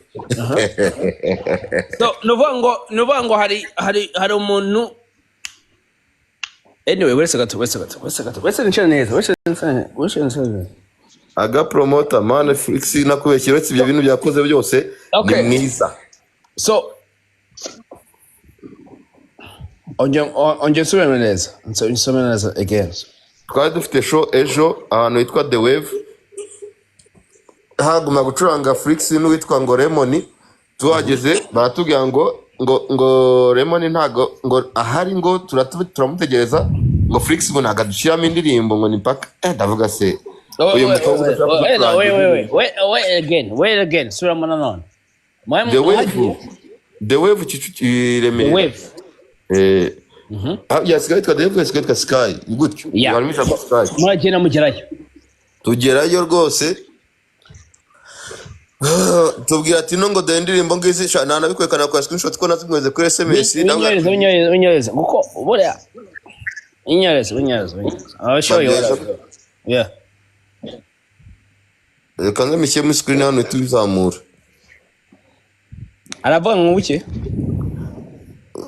[SPEAKER 1] So, nuvuga ngo hari umuntu. Anyway, wait a second, wait a second, wait a second. Wait a second, neza, wait a second, wait a second.
[SPEAKER 2] Aga promoter man Flix nakubeshye, uretse ibyo bintu byakoze byose ni
[SPEAKER 1] Okay.
[SPEAKER 2] mwiza.
[SPEAKER 1] So, ongera usubiremo neza. Nsubiremo neza again.
[SPEAKER 2] Twari dufite show ejo ahantu hitwa The Wave, haguma gucuranga Flix n'uwitwa ngo Lemon. Tuhageze baratubwira ngo ngo ngo Lemon ntago ngo ahari, ngo turamutegereza, ngo Flix ngo ntago adushyiramo indirimbo, ngo ni paka. Ndavuga se uyu mukobwa udashaka
[SPEAKER 1] Wait,
[SPEAKER 2] kuducuranga
[SPEAKER 1] wait, wait,
[SPEAKER 2] indirimbo.
[SPEAKER 1] wait, wait again, wait again. Subiramo nanone.
[SPEAKER 2] The Wave, The Wave Kicukiro i Remera.
[SPEAKER 1] The Wave.
[SPEAKER 2] Yasigaye yitwa The Wave, yasigaye yitwa Sky gutyo.
[SPEAKER 1] Yeah.
[SPEAKER 2] Harimo ijambo Sky.
[SPEAKER 1] Muragenda mugerayo.
[SPEAKER 2] Tugerayo rwose. Tubwira ati no ngo dore indirimbo ngizi sha ntanabikwerekana kwa screenshot ko nazimwohereze kuri SMS.
[SPEAKER 1] Winyoreze, winyoreze, winyoreze. Kuko buriya winyoreze, winyoreze, winyoreze. I'll show you what I do. Yeah.
[SPEAKER 2] Reka nze mishyire muri screen hano tubizamura.
[SPEAKER 1] Aravuga ngo buke.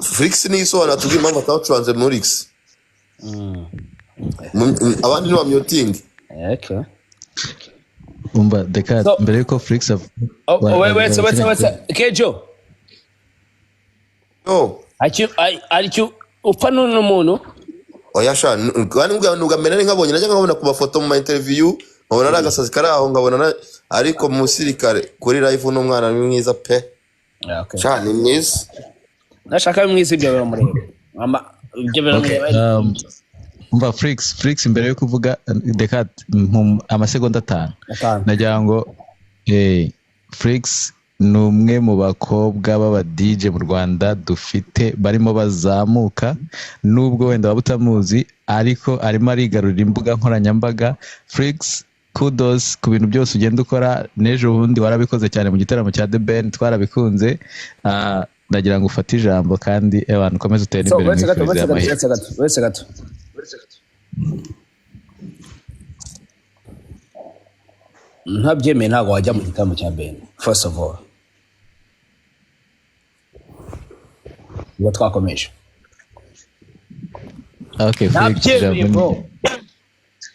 [SPEAKER 2] Flix niyo isobanura tubwire impamvu atacuranze muri X. Abandi ni ba muting.
[SPEAKER 1] Okay.
[SPEAKER 10] Umva Deka, mbere yuko Flix
[SPEAKER 1] Oh, wait, wait, wait, wait, Kejo.
[SPEAKER 2] No.
[SPEAKER 1] Aricyo upfa n'uno muntu.
[SPEAKER 2] Oya sha, kandi mbwa mbere nari nkabonye, najya nkabona ku mafoto mu ma interview, nkabona ari agasazi kari aho, nkabona ariko mu musirikare kuri live uno mwana ni mwiza pe.
[SPEAKER 1] Okay.
[SPEAKER 2] Sha ni mwiza.
[SPEAKER 1] Nashaka mwiza ibyo biramureba. Ama ibyo biramureba.
[SPEAKER 10] Umva Flix mbere yo kuvuga Deka amasegonda 5. Nagira ngo Flix ni umwe mu bakobwa b'aba DJ mu Rwanda dufite barimo bazamuka, nubwo wenda waba utamuzi ariko arimo arigarurira imbuga nkoranyambaga. Flix Kudos ku bintu byose ugenda ukora. N'ejo bundi warabikoze cyane mu gitaramo cya The Ben, twarabikunze. Ndagira ngo ufate ijambo kandi abantu ukomeze utere
[SPEAKER 1] So
[SPEAKER 10] imbere,
[SPEAKER 1] uretse gato,
[SPEAKER 10] mwifurize
[SPEAKER 1] uretse gato,
[SPEAKER 10] amahirwe.
[SPEAKER 1] uretse gato, uretse gato. Ntabyemeye, ntabwo wajya mu gitaramo cya Ben. First of all, ubwo twakomeje.
[SPEAKER 10] Okay, Felix,
[SPEAKER 1] Ntabyemeye,
[SPEAKER 10] ijambo
[SPEAKER 1] bro.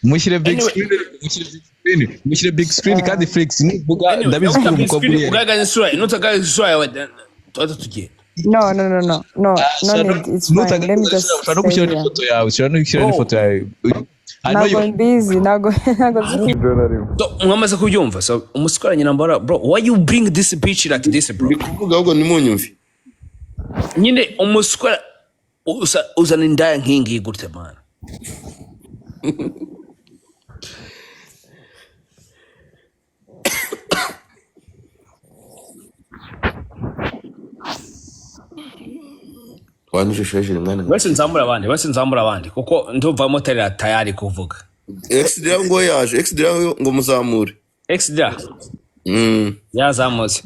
[SPEAKER 10] Mushyire big
[SPEAKER 1] Anyway.
[SPEAKER 10] screen, mushyire big screen, mushyire big screen. Kandi Felix, nuvuga
[SPEAKER 1] Anyway,
[SPEAKER 10] ndabizi ko uri
[SPEAKER 1] big
[SPEAKER 10] umukobwa
[SPEAKER 1] screen,
[SPEAKER 10] uri
[SPEAKER 1] ugaragaza isura, nutagaragaza isura yawe, then tuba tugenda.
[SPEAKER 3] No, no, no, no, no, no need. It's fine. Let me just
[SPEAKER 10] ushobora no
[SPEAKER 3] stay
[SPEAKER 10] gushyiraho
[SPEAKER 3] here.
[SPEAKER 10] n'ifoto yawe, ushobora no gushyiraho
[SPEAKER 1] Bro.
[SPEAKER 10] n'ifoto yawe. I know
[SPEAKER 3] Ntabwo
[SPEAKER 10] you.
[SPEAKER 3] mbizi, ntabwo nzi.
[SPEAKER 1] So, mwamaze kubyumva. So umusore nyina mbara, bro, why you bring this bitch like this, bro?
[SPEAKER 2] Ndi kuvuga ahubwo ntimunyumve.
[SPEAKER 1] Nyine umusore uzana indaya nk'ingiyi gute, man?
[SPEAKER 2] Wanjisheshe mwana.
[SPEAKER 1] Wese nzamura abandi, wese nzamura abandi, kuko ndumva motari tayari kuvuga.
[SPEAKER 2] Exdira ngo yaje, Exdira ngo muzamure.
[SPEAKER 1] Exdira yazamutse.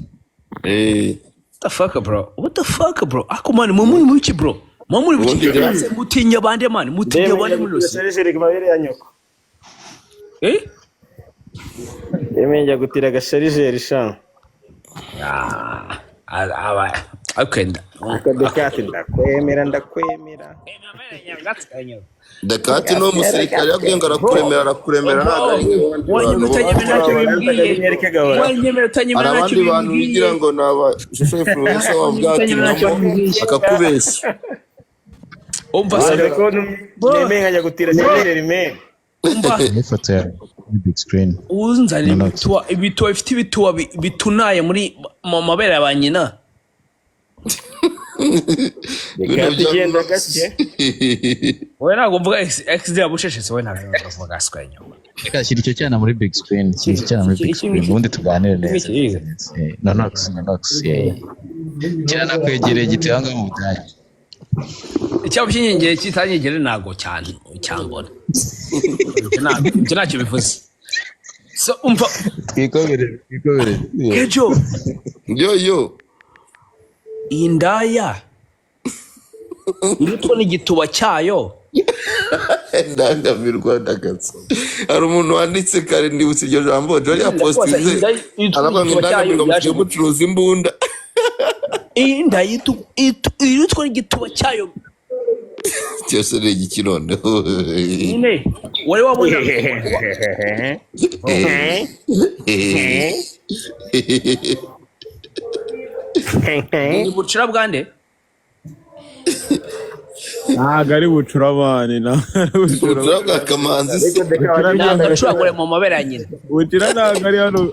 [SPEAKER 1] What the fuck, bro? What the fuck, bro? Ako man, mwe muri muki, bro? Mwe muri muki?
[SPEAKER 2] Ubundi
[SPEAKER 1] Mwese mutinya bande, man? Mutinya bande muri rose?
[SPEAKER 4] Sharijeri ku mabere ya nyoko.
[SPEAKER 1] Eh?
[SPEAKER 4] Ndemeye njya gutira agasharijeri sha.
[SPEAKER 1] Ah, aba okay.
[SPEAKER 4] Akadekati ndakwemera, ndakwemera.
[SPEAKER 2] Dakati ni umusirikare, yabwiye ngo arakuremera, arakuremera, ntabwo ari nk'abandi
[SPEAKER 1] Wanyuma
[SPEAKER 2] bantu.
[SPEAKER 1] utanyemera ntacyo bimbwiye. Wanyemera
[SPEAKER 2] Hari
[SPEAKER 1] utanyemera ntacyo
[SPEAKER 2] abandi bantu
[SPEAKER 1] bimbwiye.
[SPEAKER 2] bigira ngo ni aba shusho influencer, wavuga ati
[SPEAKER 1] Utanyemera ntacyo
[SPEAKER 2] namo
[SPEAKER 1] bimbwiye.
[SPEAKER 2] akakubeshya.
[SPEAKER 1] Umva
[SPEAKER 4] Waje
[SPEAKER 1] se.
[SPEAKER 4] ko nemeye nkajya gutira sharijeri men.
[SPEAKER 1] Umva.
[SPEAKER 10] N'ifoto yawe kuri big screen.
[SPEAKER 1] Uzanira
[SPEAKER 10] No, no.
[SPEAKER 1] ibituwa, ibituwa bifite ibituwa bitunaye muri mu mabere ya ba nyina.
[SPEAKER 2] Bino
[SPEAKER 4] Dekati
[SPEAKER 2] bya
[SPEAKER 4] genda gake.
[SPEAKER 1] Wowe ntabwo mvuga XD yabusheshetse, wowe ntabwo mvuga aswa inyuma.
[SPEAKER 10] Reka shyira icyo cyana muri big screen, shyira icyo cyana muri big screen, ubundi tuganire neza. Nonox, nonox, yeah. Kiranakwegereye, giteye aho ngaho mu Budage.
[SPEAKER 1] Icyaba cy'inyongera kitanyegere ntabwo cyane cyambona. Ibyo ntacyo bivuze. So umva.
[SPEAKER 10] Twikomerere, twikomerere.
[SPEAKER 1] Kejo.
[SPEAKER 2] Yo yo.
[SPEAKER 1] Iyi ndaya irutwa n'igituba cyayo.
[SPEAKER 2] Ndangamirwa ndakatse. Hari umuntu wanditse kare, ndibutse iryo jambo Jolly
[SPEAKER 1] Ndakubaza,
[SPEAKER 2] yapostinze,
[SPEAKER 1] iyi ndaya irutwa
[SPEAKER 2] aravuga ngo
[SPEAKER 1] n'igituba cyayo
[SPEAKER 2] indangamirwa
[SPEAKER 1] yaje
[SPEAKER 2] musigaye mucuruza imbunda.
[SPEAKER 1] Iyi ndaya irutwa n'igituba cyayo.
[SPEAKER 2] Cyose ni igiki noneho?
[SPEAKER 1] Nyine wari wabona. Ni bucura bwande?
[SPEAKER 7] Ntabwo ari bucura, man, ntabwo ari bucura.
[SPEAKER 2] Bucura bwa Kamanzi se?
[SPEAKER 7] Bucura.
[SPEAKER 1] Ntabwo acuragure mu mabere ya nyina.
[SPEAKER 7] Bucura ntabwo ari hano.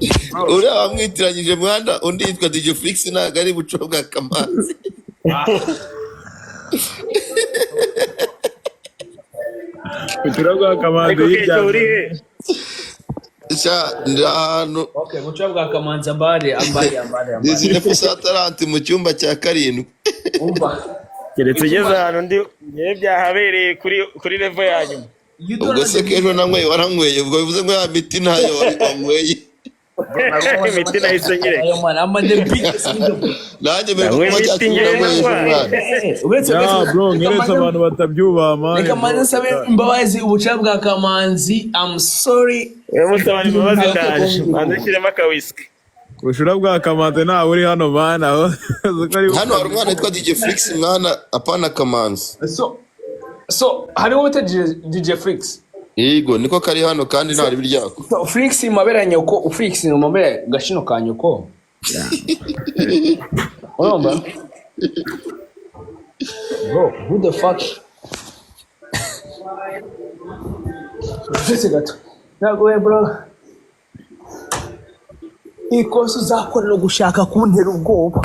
[SPEAKER 2] Uriya wamwitiranyije mwana, undi yitwa DJ Flix, ntabwo ari bucura bwa Kamanzi.
[SPEAKER 7] Bucura bwa Kamanzi
[SPEAKER 4] Ariko Kejo
[SPEAKER 7] yiryamye.
[SPEAKER 4] uri he?
[SPEAKER 2] Sha, ndi ahantu.
[SPEAKER 1] Okay, bucura bwa Kamanzi, ambare, ambare, ambare, ambare.
[SPEAKER 2] Disney Satarante mu cyumba cya karindwi.
[SPEAKER 1] Umva.
[SPEAKER 4] Keretse ugeze ahantu ndi ngewe byahabereye kuri level ya nyuma.
[SPEAKER 2] Ubwo se k'ejo nanyweye, waranyweye, ubwo bivuze ngo ya miti ntayo wari wanyweye.
[SPEAKER 4] Imiti nahise nyireka.
[SPEAKER 1] Ayo man, I'm the biggest nigga, bro.
[SPEAKER 2] Nanjye mbere
[SPEAKER 4] Nanywa
[SPEAKER 2] kuba
[SPEAKER 4] imiti
[SPEAKER 2] cya
[SPEAKER 4] ngewe
[SPEAKER 2] nanyweye ejo
[SPEAKER 4] ndwaye.
[SPEAKER 2] mwana.
[SPEAKER 1] Uretse
[SPEAKER 7] Ya bro, nkeretse abantu batabyubaha, man.
[SPEAKER 1] Reka manze nsabe imbabazi ubucura bwa Kamanzi. I'm sorry.
[SPEAKER 4] Uyu munsi abantu imbabazi ndaje. Manze ushyiremo akawisiki.
[SPEAKER 7] Bucura bwa Kamanzi ntawe uri hano, man, aho uzi ko ari.
[SPEAKER 2] Hano hari umwana witwa DJ Flix mwana, apana Kamanzi.
[SPEAKER 6] So hariho wita DJ Flix.
[SPEAKER 2] Yego, niko kari hano kandi nta ribi ryako.
[SPEAKER 6] So Flix mu mabere ya nyoko, Flix mu mabere gashino ka nyoko. Urumva?
[SPEAKER 1] Bro, who the fuck?
[SPEAKER 6] Uretse gato. Ntabwo we, bro.
[SPEAKER 1] Ikosa uzakora no gushaka kuntera ubwoba.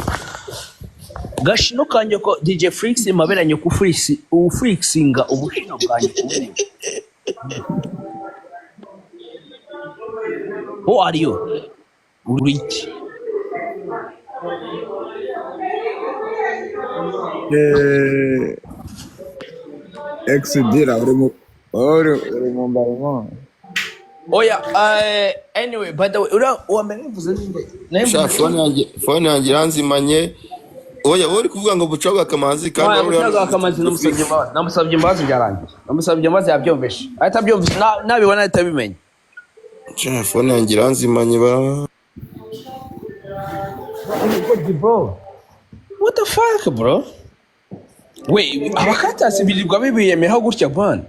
[SPEAKER 1] Gashino kanjye ko DJ Flix mabera nyoko Flix uflixinga ubushino bwanjye. Who are you? Uri iki?
[SPEAKER 7] Ex-dealer uri mu uri mu mbarimo.
[SPEAKER 1] Oya, anyway, by the way, uriya uwa mbere nabivuze ninde?
[SPEAKER 2] Sha
[SPEAKER 1] Nabivuze.
[SPEAKER 2] Phone yanjye iranzimanye. Oya, wowe uri kuvuga ngo bucaho bwa Kamanzi kandi
[SPEAKER 1] Oya,
[SPEAKER 2] wari uri
[SPEAKER 1] bucaho bwa
[SPEAKER 2] hano.
[SPEAKER 1] Kamanzi namusabye imbabazi, namusabye imbabazi byarangiye, namusabye imbabazi yabyumvishe, ahita abyumvishe, nabibona ahita abimenya.
[SPEAKER 2] Sha, phone yanjye iranzimanye ba.
[SPEAKER 1] Bro, what the fuck, bro? We abakatasi birirwa bibiyemeraho gutya bwana.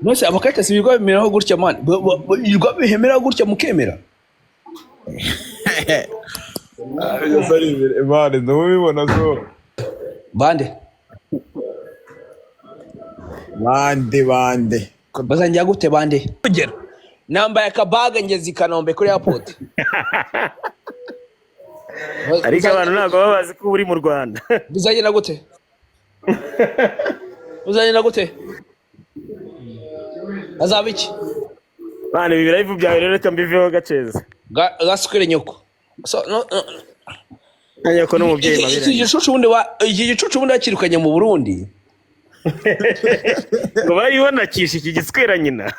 [SPEAKER 1] Nose abakatasi birirwa bibiyemeraho gutya man, birirwa bihemeraho gutya mukemera.
[SPEAKER 7] Byose ari imbere bande ndabibona so.
[SPEAKER 1] Bande?
[SPEAKER 9] Bande bande.
[SPEAKER 1] Bazangira gute bande? Urugero, nambaye akabaga ngeze i Kanombe kuri airport.
[SPEAKER 4] Ariko abantu ntabwo baba bazi ko uri mu Rwanda.
[SPEAKER 1] Bizagenda gute? Bizagenda gute? Hazaba iki?
[SPEAKER 4] Bana, ibi live byawe rero reka mbiveho gaceza.
[SPEAKER 1] Gasukire nyoko. So, no, no.
[SPEAKER 4] Nyoko n'umubyeyi
[SPEAKER 1] Iki
[SPEAKER 4] mabiranye.
[SPEAKER 1] gicucu ubundi wa iki gicucu ubundi wakirukanye mu Burundi.
[SPEAKER 4] Ngo bari banakisha iki giswera nyina.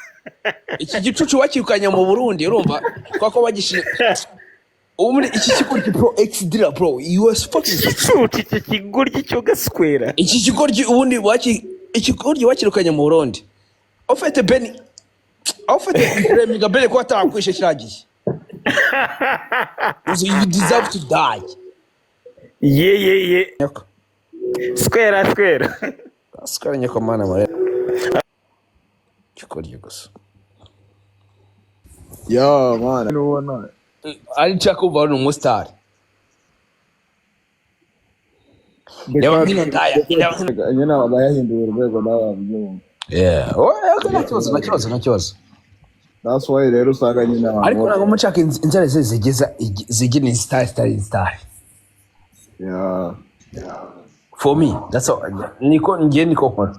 [SPEAKER 1] Iki gicucu wakirukanye mu Burundi, urumva? Kwa ko bagishinye. Ubu muri iki kigoryi bro, ex-dealer bro, you are fucking
[SPEAKER 4] Gicucu iki kigoryi cyo gaswera.
[SPEAKER 1] Iki kigoryi ubundi waki ikigoryi wakirukanye mu Burundi. Ufite Beni, ufite Remiga Beni ko atarakwishe kiragiye. You deserve to die.
[SPEAKER 4] Ye ye ye.
[SPEAKER 1] Nyoko.
[SPEAKER 4] Square square.
[SPEAKER 1] Square nyoko mana mare. Kigoryi gusa.
[SPEAKER 9] Yo man, ubona
[SPEAKER 1] Ari nshaka kumva ni umustar. Reba nkino ndaya. Reba nkino.
[SPEAKER 7] Nyine aba yahinduye urwego nawe wabyumva.
[SPEAKER 1] Yeah. Oh, okay, nta kibazo, nta kibazo, nta kibazo.
[SPEAKER 7] That's why rero usanga nyine abantu
[SPEAKER 1] Ariko ntabwo mushaka inzara ze zigeza zigira star star star.
[SPEAKER 7] Yeah.
[SPEAKER 1] For me, that's all. Niko ngiye niko nkora.